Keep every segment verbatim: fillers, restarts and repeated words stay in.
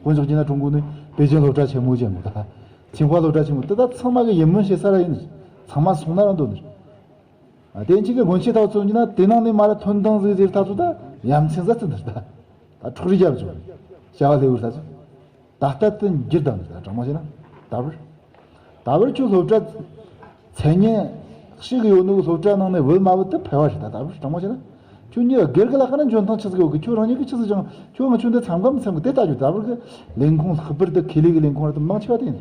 དཔེ་འཇོག་རྒྱུ་ན་ཀྲུང་གོ་ནི་པེ་ཅིན་སློབ་གྲྭ་ཆེན་མོ་ཅན་མོ་ད། ཆིང་ཧྭ་སློབ་གྲྭ་ཆེན་མོ་དེ་ད་ཚང་མ་གི་ཡིན་མིན་ཤེས་ས་ར་ཡིན། ཚང་མ་སོང་ན་རང་འདོད་ནི། ཨ། དེ་གཅིག་གི་སྔོན་ཆད་ཐོག་ཚོད་ཡིན་ན་དེ་ནང་ནས་མ་ར་ཐོན་དང་ཟིག་ཟེར་ཐག་ཚོད་ད་ཡ་མཚན་ཟ་ཚུལ་འདི་ད། ད་འཕྲོག་རེས་རྒྱབ་ཆོག་བྱ་བ་ལེ་བུར་ས་ཚོད། ད་ལྟ་དུ་འགྱུར་དང་ད་དྲང་མོ་བྱས་ན། ད་བར། ད་བར་ཁྱོད་སློབ་གྲྭ་མཚན་སྙན་ཞིག་ཡོད་ནོ་གི་སློབ་གྲྭ་ནང་ནས་བུད་མ་བུད་དུ་ཕལ་བ་རེད། ད་ད་བར་དྲང་མོ་བྱས་ན། ཁྱོད་གཉིས་སྒེར་གི་ལ་ཁ་ན་འཇོན་ཐང་ཆི་ཟིག་ཡོད་གི། ཁྱོད་རང་ཉིད་གི་ཆི་ཟིག་ཅང་ཁྱོད་ང་ཁྱོད་འདི་འཚམ་གམ་མི་འཚམ་གི་དེ་ལྟ་རྒྱུ། ད་བར་གི་ལས་ཁུངས་ལྷག་པར་དུ་ཁེ་ལས་གི་ལས་ཁུངས་ར་དུ་མང་ཆེ་བ་དེ་ཡིན།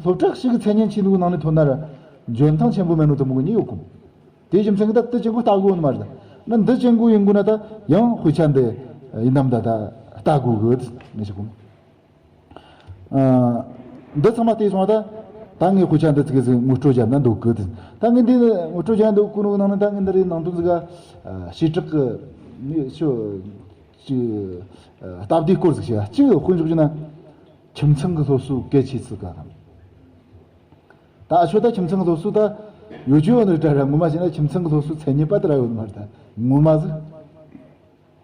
སློབ་གྲྭ་ཞིག་གི་མཚན་སྙན་ཆེ་ནོ་གི་ནང་ནས་ཐོན་ན་ར་འཇོན་ཐང་ཆེན་པོ་མེད་ནོ་དུ་མོ་གི་གཉིས་ཡོད་གོ། དེ་རྒྱུ་མཚན་གི་ད་དུ་ཅན་གོ་ལྟ་དགོས་ནི་མ་རེད། ན་འདི་ཅན་གོ་ཡིན་དགོས་ན་ད་ཡང་དཔེ་ཆ་འདི་ཡིན་ནམ་ད་ད་ལྟ་དགོས་གི་ངས་ཞིག་གོ། ཨ། འདི་ཚང་མ་བལྟས་སོང་བ་ད། ད་ངས་དཔེ་ཆ་འདི་ཚིག་གི་ངོ་སྤྲོད་བརྒྱབ་ན་འདོད་གི་དེ། ད་ངས་འདི་ངོ་སྤྲོད་བརྒྱབ་འདོད་གི་ནོ་ནང་ནས་ད་ངས་འདི་རེད་ནང་དོན་ཟིག་ག་ཨ། བྱེ་བྲག་གི་ངས་ཤོ་ཅི་ཨ། སྟབས་བདེའི་སྐོར་ཟིག་བཤད། གཅིག་དཔེ་འཇོག་རྒྱུ་ན་ཁྱིམ་ཚང་གི་སློབ་གསོ་གལ་ཆེ་ཚུལ་ག་དང་། ད་ཨ་ཆོ་ད་ཁྱིམ་ཚང་གི་སློབ་གསོ་ད་ཡོད་རྒྱུ་ཡོད་ནི་རེད་ར། ངོ་མ་བྱས་ན་ཁྱིམ་ཚང་གི་སློབ་གསོ་མཚན་སྙན་པ་དེ་ར་ཡོད་ནི་མ་རེད། ད་ངོ་མ་ཟིག་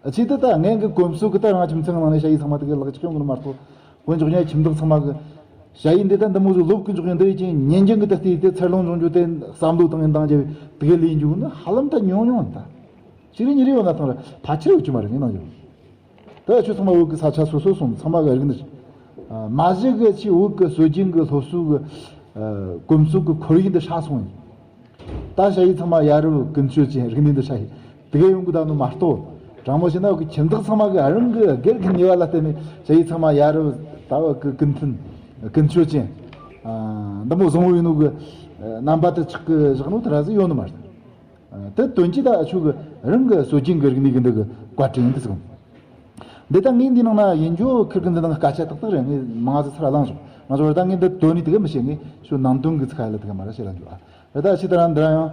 ཨ། ཆེད་དུ་ད་ངན་གི་གོམས་སྲོལ་གི་ད་རང་ཁྱིམ་ཚང་ནང་ནས་ཞ་ཡི་ཚང་མ་དེ་གི་ལག་ཆ་ཁྱོང་གི་མ་གཏོགས། དཔེ་འཇོག་ཉན་ཁྱིམ་བདག་ཚང་མ་གི་ཞ་ཡི་འདི་ད་འདི་མོ་ཟིག་ལོབ་གི་འཇོག་ཡིན། འདི་ཡི་ཅན་ཉན་ཅན་གི་ད་ལྟའི་དེ་འཚར་ལོངས་འབྱུང་རྒྱུ་དེ་བསམ་བློ་བཏང་ཡིན་བཏང་རྒྱུ་དེ་གི་ལས་འཇུག་ནི་ཧ་ལམ་ད་ཉུང་ཉུང་ད། ཅི་རིགས་ཉི་རིགས་ཡོད་ན་ཐང་ར་ཕལ་ཆེར་ཡོད་ཀྱི་མ་རེད། ངས་ནང་འཇོག་ད་ཁྱོད་ཚང་མ་བོད་གི་ས་ཆ་སོ་སོ་སོང་ཚང་མ་གི་རིག་ནི། མ་གཞི་གི་ཆེ་བོད་གི་སྲོལ་རྒྱུན་གི་སློབ་གསོ་གི་གོམས་སྲོལ་གི་ཁོར་ཡུག་འདི་ཧྲ་སོང་ཡིན། ད་ཞ་ཡི་ཚང་མ་ཡ་རབས་ཀུན་སྤྱོད་ཅན་རིག་གནས་འདི་ཧྲ་ཡི་དེ་ག་ཡོང་གི་ད་ནོ་མ་གཏོགས། དྲང་མོ་བྱས་ན་གི་ཁྱིམ་བདག་ཚང་མ་གི་རང་གི་སྒེར་གི་ནུས་པ་ལ་བརྟེན་ནས་ཞ་ཡི་ཚང་མ་ཡ་རབས་ད་བ་གི་ཀུན་མཐུན་ཀུན་སྤྱོད་ཅན་འདི་མོ་བཟང་བོ་ཡིན་ནོ་གི་རྣམ་པ་དེ་ཆགས་གི་བཞག་ནོ་དེ་ར་ཟིག་ཡོད་ནི་མ་རེད། དེ་དོན་གྱིས་ད་ཨ་ཆོ་གི་རང་གི་སྲོལ་རྒྱུན་གི་རིག་གནས་གི་འདི་གི་བཀའ་དྲིན་ཡིན་དུ་ཟིག་འདི་ད་ངས་འདི་ནང་ན་ཡིན་རྒྱུ་ཁིར་གི་འདི་ནང་སྐད་ཆ་ཏག་ཏག་རེད། ངས་མང་ཟིག་ཚར་བླངས་སོང་། ང་ཚོ་ད་ངས་འདི་དོན་ནི་དེ་གི་མི་ཤེས། ངས་ཁྱོད་ནང་དོན་གི་ཚིག་ཧ་ལ་དེ་གི་མ་ར་ཤེས་ལ་འགྱོ་ཨ། རེད། ད་ཕྱི་དེ་རང་འདི་ར་ཡང་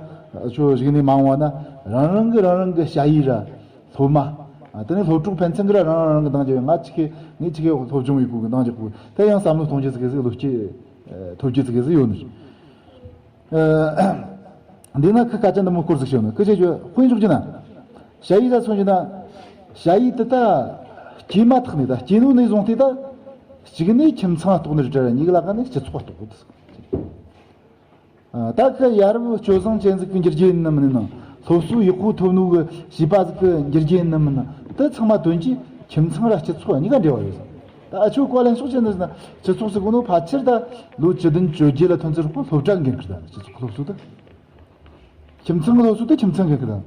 ཁྱོད་གཞིགས་ནས་མ་འོང་བ་ན་རང་རང་གི་རང་རང་གི་ཞ་ཡི་ར་སློབ་མ། དེ་ནས་སློབ་ཕྲུག་ཕན་ཚུན་གི་ར་རང་རང་རང་གི་འདང་རྒྱབ་ཡོད། ང་ཆི་གེ་ངས་ཆི་གེ་སློབ་སྦྱོང་ཡོད་གོ་གི་འདང་རྒྱག་གོ་དེ་ཡང་བསམ་བློ་གཏོང་རྒྱུ་ཚིག་གི་ཟིག་བློ་སྐྱེད་ཐོབ་རྒྱུ་ཚིག་གི་ཟིག་ཡོད་ནི། འདི་ན་ཁི་སྐད་ཆ་འདི་མོ་སྐོར་ཟིག་ཤོད་ནི་ཁི་ཆེ་ཆོ་དཔེ་འཇོག་རྒྱུ་ན། ཞ་ཡི་ད་མཚོན་རྒྱུ་ན། ཞ་ཡི་དེ་ད་སྐྱེས་མ་ཐག་ནས་ད་སྐྱེས་ནོ་ནས་བཟུང་སྟེ་ད། གཅིག་ནས་ཁྱིམ་ཚང་གཏོགས་ནི་རེད་ར། གཉིས་ལ་ཀ་ནས་སྤྱི་ཚོགས་གཏོགས་གི་འདུག་ད་ཁི་ཡ་རབས་སྤྱོད་བཟང་ཅན་ཟིག་གི་འགྱུར་རྒྱུ་ཡིན་ནམ་མིན་ནམ། སློབ་གསོ་ཡག་པོ་ཐོབ་ནོ་གི་བྱིས་པ་ཟིག་གི་འགྱུར་རྒྱུ་ཡིན་ནམ་མིན་ནམ། དེ་ཚང་མ་དོན་གྱིས་ཁྱིམ་ཚང་ར་སྤྱི་ཚོགས་གཉིས་ཀ་འབྲེལ་བ་ཡོད་ཟིག་ད་ཨ་ཆོ་བཀའ་ལན་ཕྱོགས་ཅན་ཟིག་ན་སྤྱི་ཚོགས་ཟིག་གོ་ནོ་ཕལ་ཆེར་ད་ལོ་བཅུ་བདུན་བཅོ་བརྒྱད་ལ་ཐོན་ཚེ་རོགས་པ་སློབ་གྲྭ་འགན་ཁུར་ད་སྤྱི་ཚོགས་སློབ་གསོ་ད། ཁྱིམ་ཚང་གི་སློབ་གསོ་དེ་ཁྱིམ་ཚང་གི་ཁུར་དང་།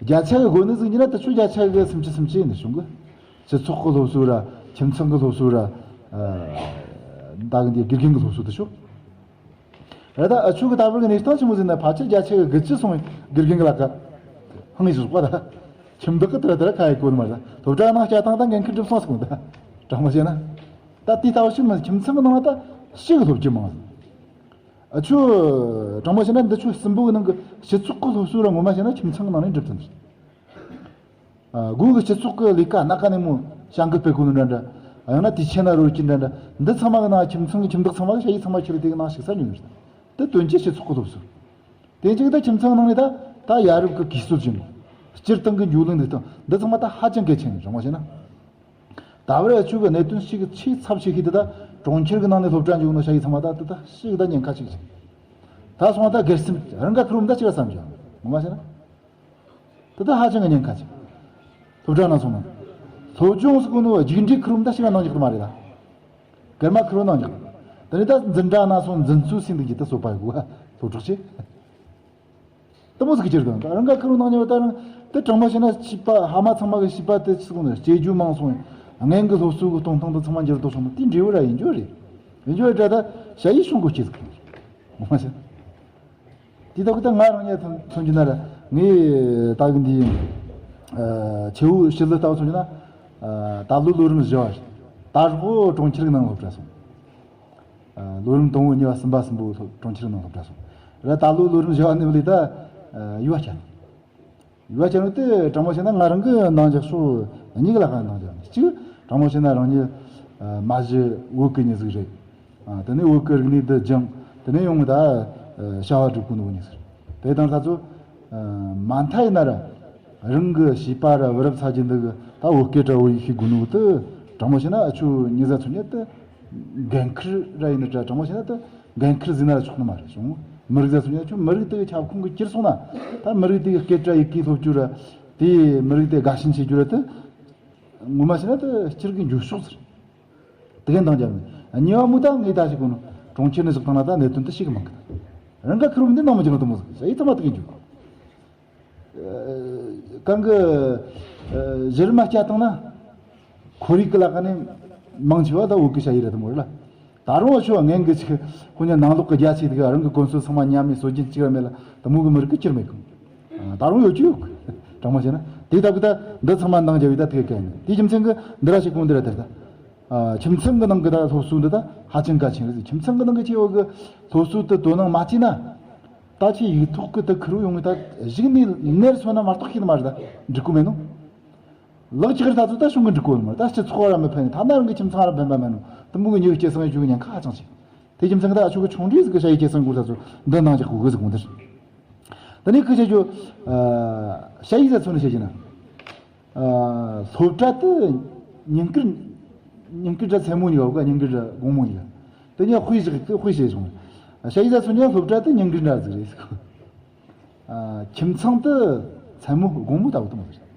བརྒྱ་ཆ་གི་སྒོ་ནས་ཟིག་ཉིན་ན་དེ་ཆོ་བརྒྱ་ཆ་གི་སུམ་ཅུ་སུམ་ཅུ་ཡིན་ནི་བྱུང་གི། སྤྱི་ཚོགས་གི་སློབ་གསོ་ར་ཁྱིམ་ཚང་གི་སློབ་གསོ་ར། ད་གི་འདི་དགེ་རྒན་གི་སློབ་གསོ་དེ་ཆོ། རེད། ད་ཨ་ཆོ་གི་ད་བར་གི་གནས་སྟངས་ཆི་མོ་ཟིག་ན་ཕལ་ཆེར་བརྒྱ་ཆ་གི་དགུ་བཅུ་སོང་དགེ་རྒན་གི་ལ་ཀ་ཧང་ཡི་བཞག་པ་ད། ཁྱིམ་བདག་གི་དེ་ར་དེ་ར་ཁ་ཡི་གོ་ནི་མ་རེད། སློབ་གྲྭ་ནང་སྐྱ་ཐང་ད་འགན་ཁུར་སྒྲུབ་སོང་ཟིག་གོ་ད། དྲང་མོ་བཤད་ན། ད་དེ་ལྟ་བུ་ཞིག་མིན་ཁྱིམ་ཚང་གི་ནང་ལ་ད་ཞིག་སློབ་རྒྱུ་མང་ཟིག་ཨ་ཆོ། དྲང་མོ་བཤད་ན་འདི་ཆོ་གསུམ་པོ་གི་ནང་གི་སྤྱི་ཚོགས་གི་སློབ་གསོ་ར་ངོ་མ་བཤད་ན་ཁྱིམ་ཚང་གི་ནང་ནས་འགྲུབ་ཐུབ་ཟིག་ཨ། སྒོ་གི་སྤྱི་ཚོགས་གི་ལས་ཀ་སྣ་ཁ་ནས་མོ་བྱ་འགུལ་སྤེལ་དགོས་ནི་འདྲ་འདྲ། ཡང་ན་དུས་ཆེན་ན་རོལ་རྒྱུ་འདྲ་འདྲ། འདི་ཚང་མ་གི་ནང་ཁྱིམ་ཚང་གི་ཁྱིམ་བདག་ཚང་མ་གི་ཞ་ཡི་ཚང་མ་ཁྱེར་དེ་གི་ནང་ཞུགས་ས་ཉུང་ངེར། དེ་དོན་གྱིས་སྤྱི་ཚོགས་གི་སློབ་གསོ། དེ་གཅིག་ད་ཁྱིམ་ཚང་ནང་ནས་ད་ད་ཡ་རབས་གི་གུས་སྲོལ་ཅན་གོ། སྤྱིར་བཏང་གི་འགྱོ་ལུགས་འདི་དང་འདི་ཚང་མ་ད་ཧ་ཅང་གལ་ཆེན་རེད། དྲང་མོ་བཤད་ན། ད་བར་ཨ་ཆོ་གི་གནད་དོན་ཞིག་གི་ཆེས་ཚབས་ཆེ་ཤོས་དེ་ད་གྲོང་ཁྱེར་གི་ནང་ནས་སློབ་གྲྭ་འཇུག་ནོ་ཞ་ཡི་ཚང་མ་ད་དེ་ད་ཞིག་ད་ཉེན་ཁ་ཞིག་ཅིག་ད་སོང་ད་སྒེར་སེམས་རང་ག་ཁུར་བོ་ད་ཅི་ག་བསམ་ཀྱང་ངོ་མ་བཤད་ན། དེ་ད་ཧ་ཅང་གི་ཉེན་ཁ་ཆེ། སློབ་གྲྭ་ནང་སོང་ན། སློབ་སྦྱོང་ཟེར་གོ་ནོ་རྒྱུགས་འབྲས་ཁུར་བོ་ད་ཞིག་ག་གནང་རྒྱུ་མ་རེད་ད། སྐར་མ་ཁུར་བོ་གནང་རྒྱུ། དེ་ནས་ད་འཛིན་གྲྭ་ནང་སོང་འཛིན་ཚུལ་སྲིད་འདི་རྒྱུ་ད་སོ་པ་ཡི་གོ་སློབ་གྲོགས་ཆེ། དེ་མོ་ཟིག་གི་ཅིར་དང་ད་རང་ག་ཁུར་བོ་གནང་ཉེ་བ་ད་རང་དེ་དྲང་མོ་བཤད་ན་བྱིས་པ་ཕ་མ་ཚང་མ་གི་བྱིས་པ་དེ་ཟེར་གོ་ནོ་སྐྱེ་རྒྱུ་མང་སོང་། སྔན་གི་སློབ་གསོ་གི་གཏོང་སྟངས་དེ་ཚང་མ་འགྱུར་ལྡོག་སོང་ན་དེ་འབྲས་བུ་ར་ཡིན་རྒྱུ་རེད། ཡིན་རྒྱུ་རེད་ད་ཞ་ཡི་ཤོང་གོ་ཆེ་ཟིག་ངོ་མ་བཤད། དེ་ལྟ་བུ་ད་ང་རང་ཉིད་མཚོན་རྒྱུ་ན་ར་ངས་ད་གི་འདི་ཨ་ཆེ་བོ་ཞི་ལི་ལྟ་བུ་མཚོན་རྒྱུ་ན། ཨ་ད་ལོ་ལོ་རིམ་བཞི་བ་རེད། ད་རོགས་གྲོང་ཁྱེར་གི་ནང་སློབ་གྲྭ་སོང་། ཨ་ལོ་རིམ་དང་པོ་གཉིས་པ་གསུམ་པ་གསུམ་པོ་སློབ་གྲོང་ཁྱེར་གི་ནང་སློབ་གྲྭ་སོང་། ར་ད་ལོ་ལོ་རིམ་བཞི་བ་ནས་བ་ལས་ད་ཨ་ཡུ་བ་བསྐྱལ། ཡུ་བ་བསྐྱལ་ནོ་དེ་དྲང་མོ་བཤད་ན་ང་རང་གི་འདང་རྒྱག་ཕྱོགས་གཉིས་ཀ་ལ་ཁ་འདང་རྒྱག་གཅིག་དྲང་མོ་བཤད་ན་རང་ཉིད་ཨ་མ་གཞི་བོད་གི་མྱི་ཟིག་རེད། ཨ་དེ་ནས་བོད་གི་རིག་གནས་འདི་སྦྱངས། དེ་ནས་ཡོང་གི་ད་ཨ་བྱ་བ་སྒྲུབ་གོ་ནོ་ཉིད་ཟིག་རེད། དེ་དང་ད་ཚོ་ཨ་མ་མཐའ་ཡིན་ན་ར་རང་གི་བྱིས་པ་ར་བུ་རབས་ཚ་རྒྱུད་འདི་གི་ད་བོད་སྐད་འདྲ་བོ་ཡིག་ཤེས་དགོས་ནོ་དེ་ དྲང་མོ་བྱས་ན་ཨ་ཆོ་མྱི་ཟ་ཚོ་ཉིད་དུ་འགན་ཁུར་ར་ཡིན་ནི་འདྲ། དྲང་མོ་བྱས་ན་དུ་འགན་ཁུར་ཟིན་ན་ར་ཆོག་ནི་མ་རེད་བྱུང་། མི་རིགས་ཟ་ཚོ་ཉིད་ཨ་ཆོ་མི་རིགས་དེ་གི་ཁྱབ་ཁོངས་གི་གྱུར་སོང་ན། ད་མི་རིགས་དེ་གི་སྐད་སྒྲ་ཡི་གེ་སློབ་རྒྱུ་ར། དེ་མི་རིགས་དེ་དགའ་ཞེན་བྱེད་རྒྱུ་ར་དུ་ངོ་མ་བྱས་ན་དུ་སྤྱིར་གི་འགྱུར་ཕྱོགས་ཟེར། དེ་ག་འདང་རྒྱབ་ནས་གཉིས་པ་མུ་ད་ངས་ད་ཞིག་གོ་ནོ་གྲོང་ཁྱེར་ནས་བཞག་བཏང་ན་ད་གནད་དོན་དུ་ཞིག་གི་མང་གི། ད་རང་ག་ཁུར་བོ་འདི་ནང་མི་འཇོག་ན་དུ་མོ་ཟིག་ས་ཡི་ཚང་མ་དུ་གི་འཇུག་གང་གི་གཞི་རིམ་མ་སྐྱ་བཏང་ན་ཁོར་ཡུག་གི་ལ་ཀ་ནས་མང་ཆེ་བ་ད་བོད་གི་ཞ་ཡི་རེད་དུ་མོ་རེད་ལ། ད་རུང་ཨ་ཆོ་ངན་གི་ཅིག་ཁོ་ཉ་ནང་ལོག་གི་རྒྱ་ཆེ་དུ་གི་རང་གི་གོམས་སྲོལ་ཚང་མ་ཉམས་ནས་སྲོལ་རྒྱུན་གཅིག་ར་མེད་ལ་དུ་མོ་གི་མི་རིགས་གི་ཁྱེར་མེད་གི། ད་རུང་ཡོད་ཀྱི་ཡོད་གི། དྲང་མོ་བྱས་ན་དེ་ལྟ་གི་ད་འདི་ཚང་མ་འདང་རྒྱབ་ཡི་ད་དེ་ག་གན་ནས་དེ་རྒྱུ་མཚན་གི་འདི་ར་ཞིག་གོང་འདི་ར་དེ་ད། ཨ། ཁྱིམ་ཚང་གི་ནང་གི་ད་སློབ་གསོ་འདི་ད་ཧ་ཅང་གལ་ཆེན་རེད། ཁྱིམ་ཚང་གི་ནང་གི་སྐྱེ་བོ་གི་སློབ་གསོ་དེ་དོ་སྣང་མ་བྱས་ན། ད་ཁྱེད་ཡིག་ཐོག་གི་ད་ཁུར་བོ་ཡོང་གི་ད་གཞུག་ནས་ནེར་སོན་ན་མ་གཏོགས་ཤེས་ནི་མ་རེད། ད་འགྲིག་གོ་མེད་ནོ། ལག་ཅིག་རེད་ད་ཚོ་ད་གཞུང་གི་འགྲིག་གོ་མ་རེད། ད་སྤྱི་ཚོགས་ར་མི་ཕན་ནི་ཐ་ན་རང་གི་ཁྱིམ་ཚང་ར་ཕན་པ་མེད་ནོ། དུ་མོ་གི་མྱི་གི་སྐྱེ་སང་ཡི་ཆུ་གི་ཉེན་ཁ་ཧ་ཅང་ཆེ། དེ་ཁྱིམ་ཚང་གི་ད་ཨ་ཆུ་གི་ཆུང་འདྲིས་གི་ཞ་ཡི་སྐྱེ་སང་གུར་ད་ཚོ་འདི་ནང་ཅིག་གོ་གི་ཟིག་གོ་འདིར། ད་ནི་ཁི་ཆེ་ཆུ། ཞ་ཡི་ཟ་ཚོ་ནི་བཤད་ཀྱི་ན། ཨ། སློབ་གྲྭ་དུ་ཉིན་དཀར། ཉིན་དཀར་གྲྭ་མཚན་མོ་ཉིན་ཡོད་ག་ཉིན་དཀར་གྲྭ་དགོང་མོ་ཉིན། དེ་ཉིན་དཔེ་ཞིག་གི་དཔེ་བཤད་བྱུང་། ཞ་ཡི་ཟ་ཚོ་ཉིན་སློབ་གྲྭ་དུ་ཉིན་དཀར་གྲྭ་ཟིག་རེད། ཨ། ཁྱིམ་ཚང་དུ་མཚན་མོ་དགོང་མོ་ལྟ་བུ་དུ་མ་རེད།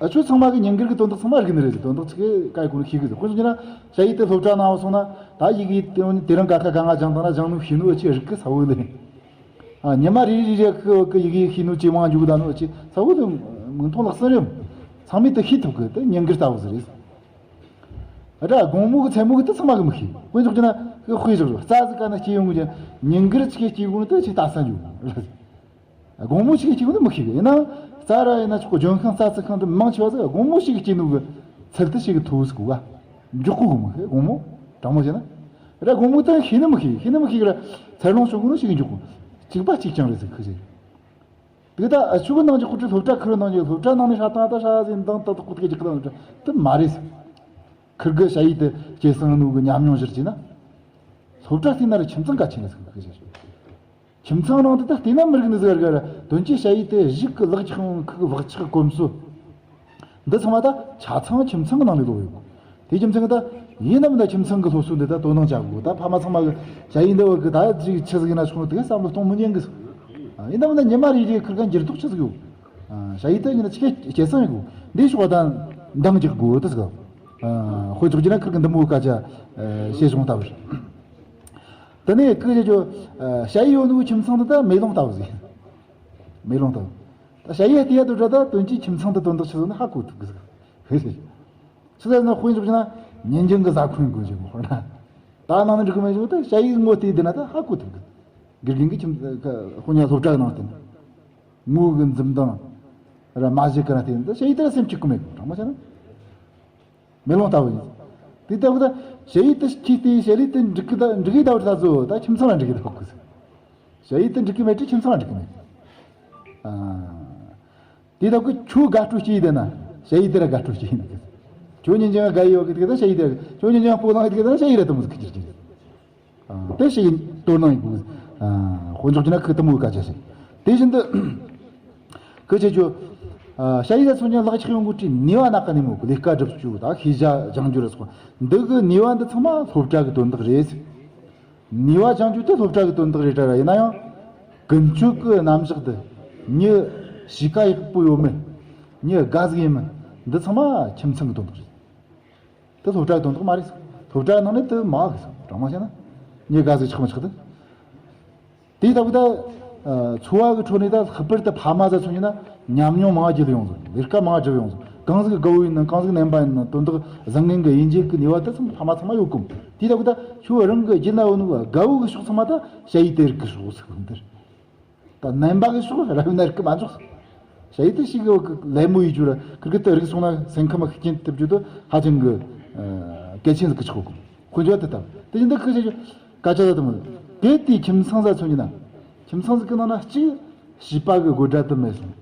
ཨ་ཆོ་ཚང་མ་གི་ཉིན་དཀར་གི་དོན་དག་ཚང་མ་རིག་ནི་རེད། དོན་དག་ཚིག་གི་ཀའི་གོ་ནི་ཤེས་གི་ཟེར། དཔེ་བཞག་ན་ཞ་ཡི་དུ་སློབ་གྲྭ་ནང་སོང་ན་ད་ཡི་གེ་དེ་རང་ཀ་ཁ་ག་ང་སྦྱང་དང་ན་སྦྱང་ནུ་ཤེས་ནུ་ཨ་ཆི་རིག་གི་ས་བོ་ལེ། ཨ། ཉི་མ་རེ་རེ་རེ་ཁི་ཁི་ཡི་གེ་ཤེས་ནོ་ཇེ་མང་འཇུག་གི་ད་ནོ་ཨ་ཆི་ས་བོ་དེ་མིག་མཐོང་ལག་ཟིན་རེད། ཚང་མས་དེ་ཤེས་ཐུབ་གི་དེ་ཉིན་དཀར་ལྟ་བུ་ཟིག་རེད། ཨ་ད་དགོང་མོ་གི་མཚན་མོ་གི་དེ་ཚང་མ་གི་མི་ཤེས། དཔེ་འཇོག་རྒྱུ་ན་ཁི་དཔེ་བཞག་རོགས་རྩྭ་ཟིག་ག་ན་སྐྱེས་ཡོང་གི་ཉིན་དཀར་ཅིག་གི་སྐྱེས་གོ་ནི་དེ་ཆི་ལྟ་ས་འཇུག་དགོང་མོ་ཞིག་གི་སྐྱེས་གོ་ནི་མི་ཤེས་གི། ཡིན་ན་རྩྭ་ར་ཡིན་ན་ཆོག་གི་ལྗོན་ཤིང་རྩྭ་རྩི་ཤིང་དེ་མང་ཆེ་བ་ཟིག་དགོང་མོ་ཞིག་གི་སྐྱེས་ནོ་གི་ཚུལ་དེ་ཞིག་གི་ཐུག་ཟིག་གོ་ག་འཇོག་གོ་གི་མི་ཤེས། དགོང་མོ་དྲང་མོ་བྱས་ན། ར་དགོང་མོ་ད་ཤེས་ནི་མི་ཤེས། ཤེས་ནི་མི་ཤེས་གི་ར་འཚར་ལོངས་བྱུང་གི་ནི་ཞིག་གི་འཇོག་གོ། གཅིག་པ་གཅིག་རྐྱང་རེད་ཟིག་ཁི་ཟིག་དེ་ད་ཨ་ཆུ་གི་ནང་གི་ཁོ་ཚོ་སློབ་གྲྭ་ཁུར་ནང་གི་སློབ་གྲྭ་ནང་ནས་ཧྲ་ཏང་ད་ཧྲ་ཟིན་དང་ད་ད་ཁོ་ཐག་གི་ཁི་དང་ད་མ་རེད་ཟིག་ཁིར་གི་ཞ་ཡི་དེ་སྐྱེ་སང་ནུ་གི་ཉམས་མྱོང་ཞིག་བྱས་ན། སློབ་གྲྭ་བལྟས་ན་ར་ཁྱིམ་ཚང་གལ་ཆེན་ཟིག་ཁི་ཟིག་ཁྱིམ་ཚང་ནང་དུ་ད་བལྟས་ན་མི་རིགས་ནི་ཟིག་ར་ག་ར་དོན་གྱི་ཞ་ཡི་དེ་གཞུག་གི་ལག་ཆགས་ཁུ་གི་བག་ཆགས་གོམས་སྲོལ། འདི་ཚང་མ་ད་ཆ་ཚང་ཁྱིམ་ཚང་གི་ནང་ནས་ལོག་ཡོད། དེ་ཁྱིམ་ཚང་གི་ད་ཡིན་ནམ་ད་ཁྱིམ་ཚང་གི་སློབ་གསོ་འདི་ད་དོ་སྣང་བྱ་དགོས། ད་ཕ་མ་ཚང་མ་གི་ཞ་ཡི་འདི་བ་གི་ད་ཅིག་ཆི་ཟིག་ཡིན་ན་ཆོག་ནོ་དེ་བསམ་བློ་གཏོང་མི་ཉན་གི་ཟིག་ཡིན་ནམ་ད་ཉི་མ་རེ་རེ་ཁིར་ག་འགྱུར་ལྡོག་ཆི་ཟིག་ཡོད། ཞ་ཡི་ད་ཡིན་ན་ཆི་གེ་སྐྱེ་སང་ཡོད་དགོས། འདི་ཤོག་ད་འདང་རྒྱག་དགོས་ད་ཟིག་དཔེ་འཇོག་རྒྱུ་ན་ཁིར་གི་འདི་མོ་གི་སྐད་ཆ་བཤད་སོང་ད་བར། དེ་ནས་ཁི་ཆེ་ཆོ། ཞ་ཡི་ཡོད་ནོ་ཁྱིམ་ཚང་དུ་ད་མེ་ལོང་ལྟ་བུ་ཟིག་མེ་ལོང་ལྟ་བུ། ད་ཞ་ཡི་ལྟེ་ཡ་དུ་འདྲ་ད་དོན་གྱི་ཁྱིམ་ཚང་དུ་དོན་དག་ཆི་ཟིག་ན་ཧ་གོ་ཐུབ་གི་ཟིག་ཧེ་ཧེ། ཆི་ཟེར་ན་དཔེ་འཇོག་རྒྱུ་ན་ཉིན་རྒྱུན་གི་ཟ་ཁུན་དགོས་ཞིག་ཧོར་ན། ད་ནང་ནས་འགྲིག་གི་མེད་ཞིག་ད་ཞ་ཡི་ངོ་དེ་དེ་ན་ད་ཧ་གོ་ཐུབ་གི། དགེ་རྒན་གི་ཁྱིམ་ཧོ་ཉ་སློབ་གྲྭ་གི་ནང་བསྟན། ངོ་གི་འཛུམ་མདངས་ར་མ་བཞད་གི་ན་བསྟན་ད་ཞ་ཡི་ད་སེམས་སྐྱིད་གི་མེད་གི་དྲང་མོ་བྱས་ན། མེ་ལོང་ལྟ་བུ་ཡིན། དེ་ལྟ་བུ་ད་ཞ་ཡི་དེ་ཁྱི་དེ་ཞ་ལི་དེ་འགྲིག་གི་ད་འགྲིག་གི་ད་བུ་ད་ཚོ་ད་ཁྱིམ་ཚང་ལ་འགྲིག་གི་ད་བུ་གི། ཞ་ཡི་དེ་འགྲིག་གི་མེད་དུས་ཁྱིམ་ཚང་ལ་འགྲིག་གི་མེད། ཨ། དེ་ལྟ་བུ་ཁྱོད་དགའ་སྤྲོ་སྐྱེ་ཡི་དེ་ན་ཞ་ཡི་དེ་ར་དགའ་སྤྲོ་སྐྱེ་ཡི་འདུག་ཁྱོད་ཉིན་རྒྱུན་དགའ་ཡི་ཡོད་གི་དེ་ད་ཞ་ཡི་དེ་ར་ཁྱོད་ཉིན་རྒྱུན་སྤོ་ལངས་ཡི་དེ་ད་ཞ་ཡི་ར་དུ་མོ་ཟིག་ཁི་ཅིག་ཅིག་དེ་ཞིག་དོ་སྣང་ཡིན་དགོས། དཔེ་འཇོག་རྒྱུ་ན་ཁི་དུ་མོའི་སྐད་ཆ་ཞིག་དེ་བཞིན་དུ་ཁི་ཆེ་ཆོ། ཞ་ཡི་ད་ཚོ་ཉིན་ལག་ཆགས་ཡོང་གི་ནུས་པ་ན་ག་ནས་མོ་གི་ལས་ཀ་སྒྲུབ་རྒྱུ་ད་ཤེས་བྱ་སྦྱང་རྒྱུ་ར་སོགས་འདི་གི་ནུས་པ་འདི་ཚང་མ་སློབ་གྲྭ་གི་དོན་དག་རེད། ནུས་པ་སྦྱང་རྒྱུ་དེ་སློབ་གྲྭ་གི་དོན་དག་རེད་དྲ་ར་ཡིན་ན་ཡང་། ཀུན་སྤྱོད་ཀྱི་རྣམ་གཞག་འདི། མྱི་གཤིས་ཀ་ཡག་པོ་ཡོད་མེད། མྱི་དགའ་ཟིག་ཡིན་མིན། འདི་ཚང་མ་ཁྱིམ་ཚང་གི་དོན་དག་རེད། དེ་སློབ་གྲྭ་གི་དོན་དག་མ་རེད། སློབ་གྲྭ་ནང་ནས་དེ་མ་གི་དྲང་མོ་བཤད་ན། མྱི་དགའ་ཟིག་ཆགས་མི་ཆགས་དེ། དེ་ལྟ་བུ་ད། འཚོ་བ་གི་ཁྲོད་ནས་ད་ལྷག་པར་དུ་ཕ་མ་ཟ་ཚོ་ཡིན་ན་ཉམས་མྱོང་མང་བརྒྱུད་ཡོང་ཟིག་ལས་ཀ་མང་བསྒྲུབས་ཡོང་ཟིག་གང་ཟིག་དགའ་བོ་ཡིན་ན་གང་ཟིག་ནན་པ་ཡིན་ན་དོན་དག་བཟང་ངན་གི་དབྱེ་འབྱེད་ཀྱི་ནུས་པ་དེ་ཚང་ཕ་མ་ཚང་མ་ཡོད་གོ། དེ་ལྟ་བུ་ད་ཁྱོད་རང་གི་རྒྱུད་ན་ཡོད་ནོ་དགའ་བོ་གི་ཕྱོགས་ཚང་མ་ད་ཞ་ཡི་དེ་རིགས་ཀྱི་ཕྱོགས་ཟིག་འདིར། ད་ནན་པ་གི་ཕྱོགས་ར་བའི་ནར་གི་མ་འཇོག་ཞ་ཡི་དེ་ཞིག་གི་ལད་མོ་ཡི་རྒྱུ་ར་ཁིར་གི་དེ་རིགས་སོང་ན་སེམས་ཁམས་ཤུགས་རྐྱེན་ཐེབས་རྒྱུ་དེ་ཧ་ཅང་གི་གལ་ཆེན་ཟིག་གི་ཆོག་གོ། དཔེ་འཇོག་དེ་ལྟ་བུ་དེ་བཞིན་དུ་ཁི་ཆེ་ཆོ་སྐད་ཆ་ད་དུ་མོ། དེ་དེའི་ཁྱིམ་ཚང་ཟ་ཚོ་ཡིན་ན། ཁྱིམ་ཚང་ཟིག་གི་ནང་ན་གཅིག་བྱིས་པ་གི་དགོད་སྒྲ་དུ་མེད་སོང་།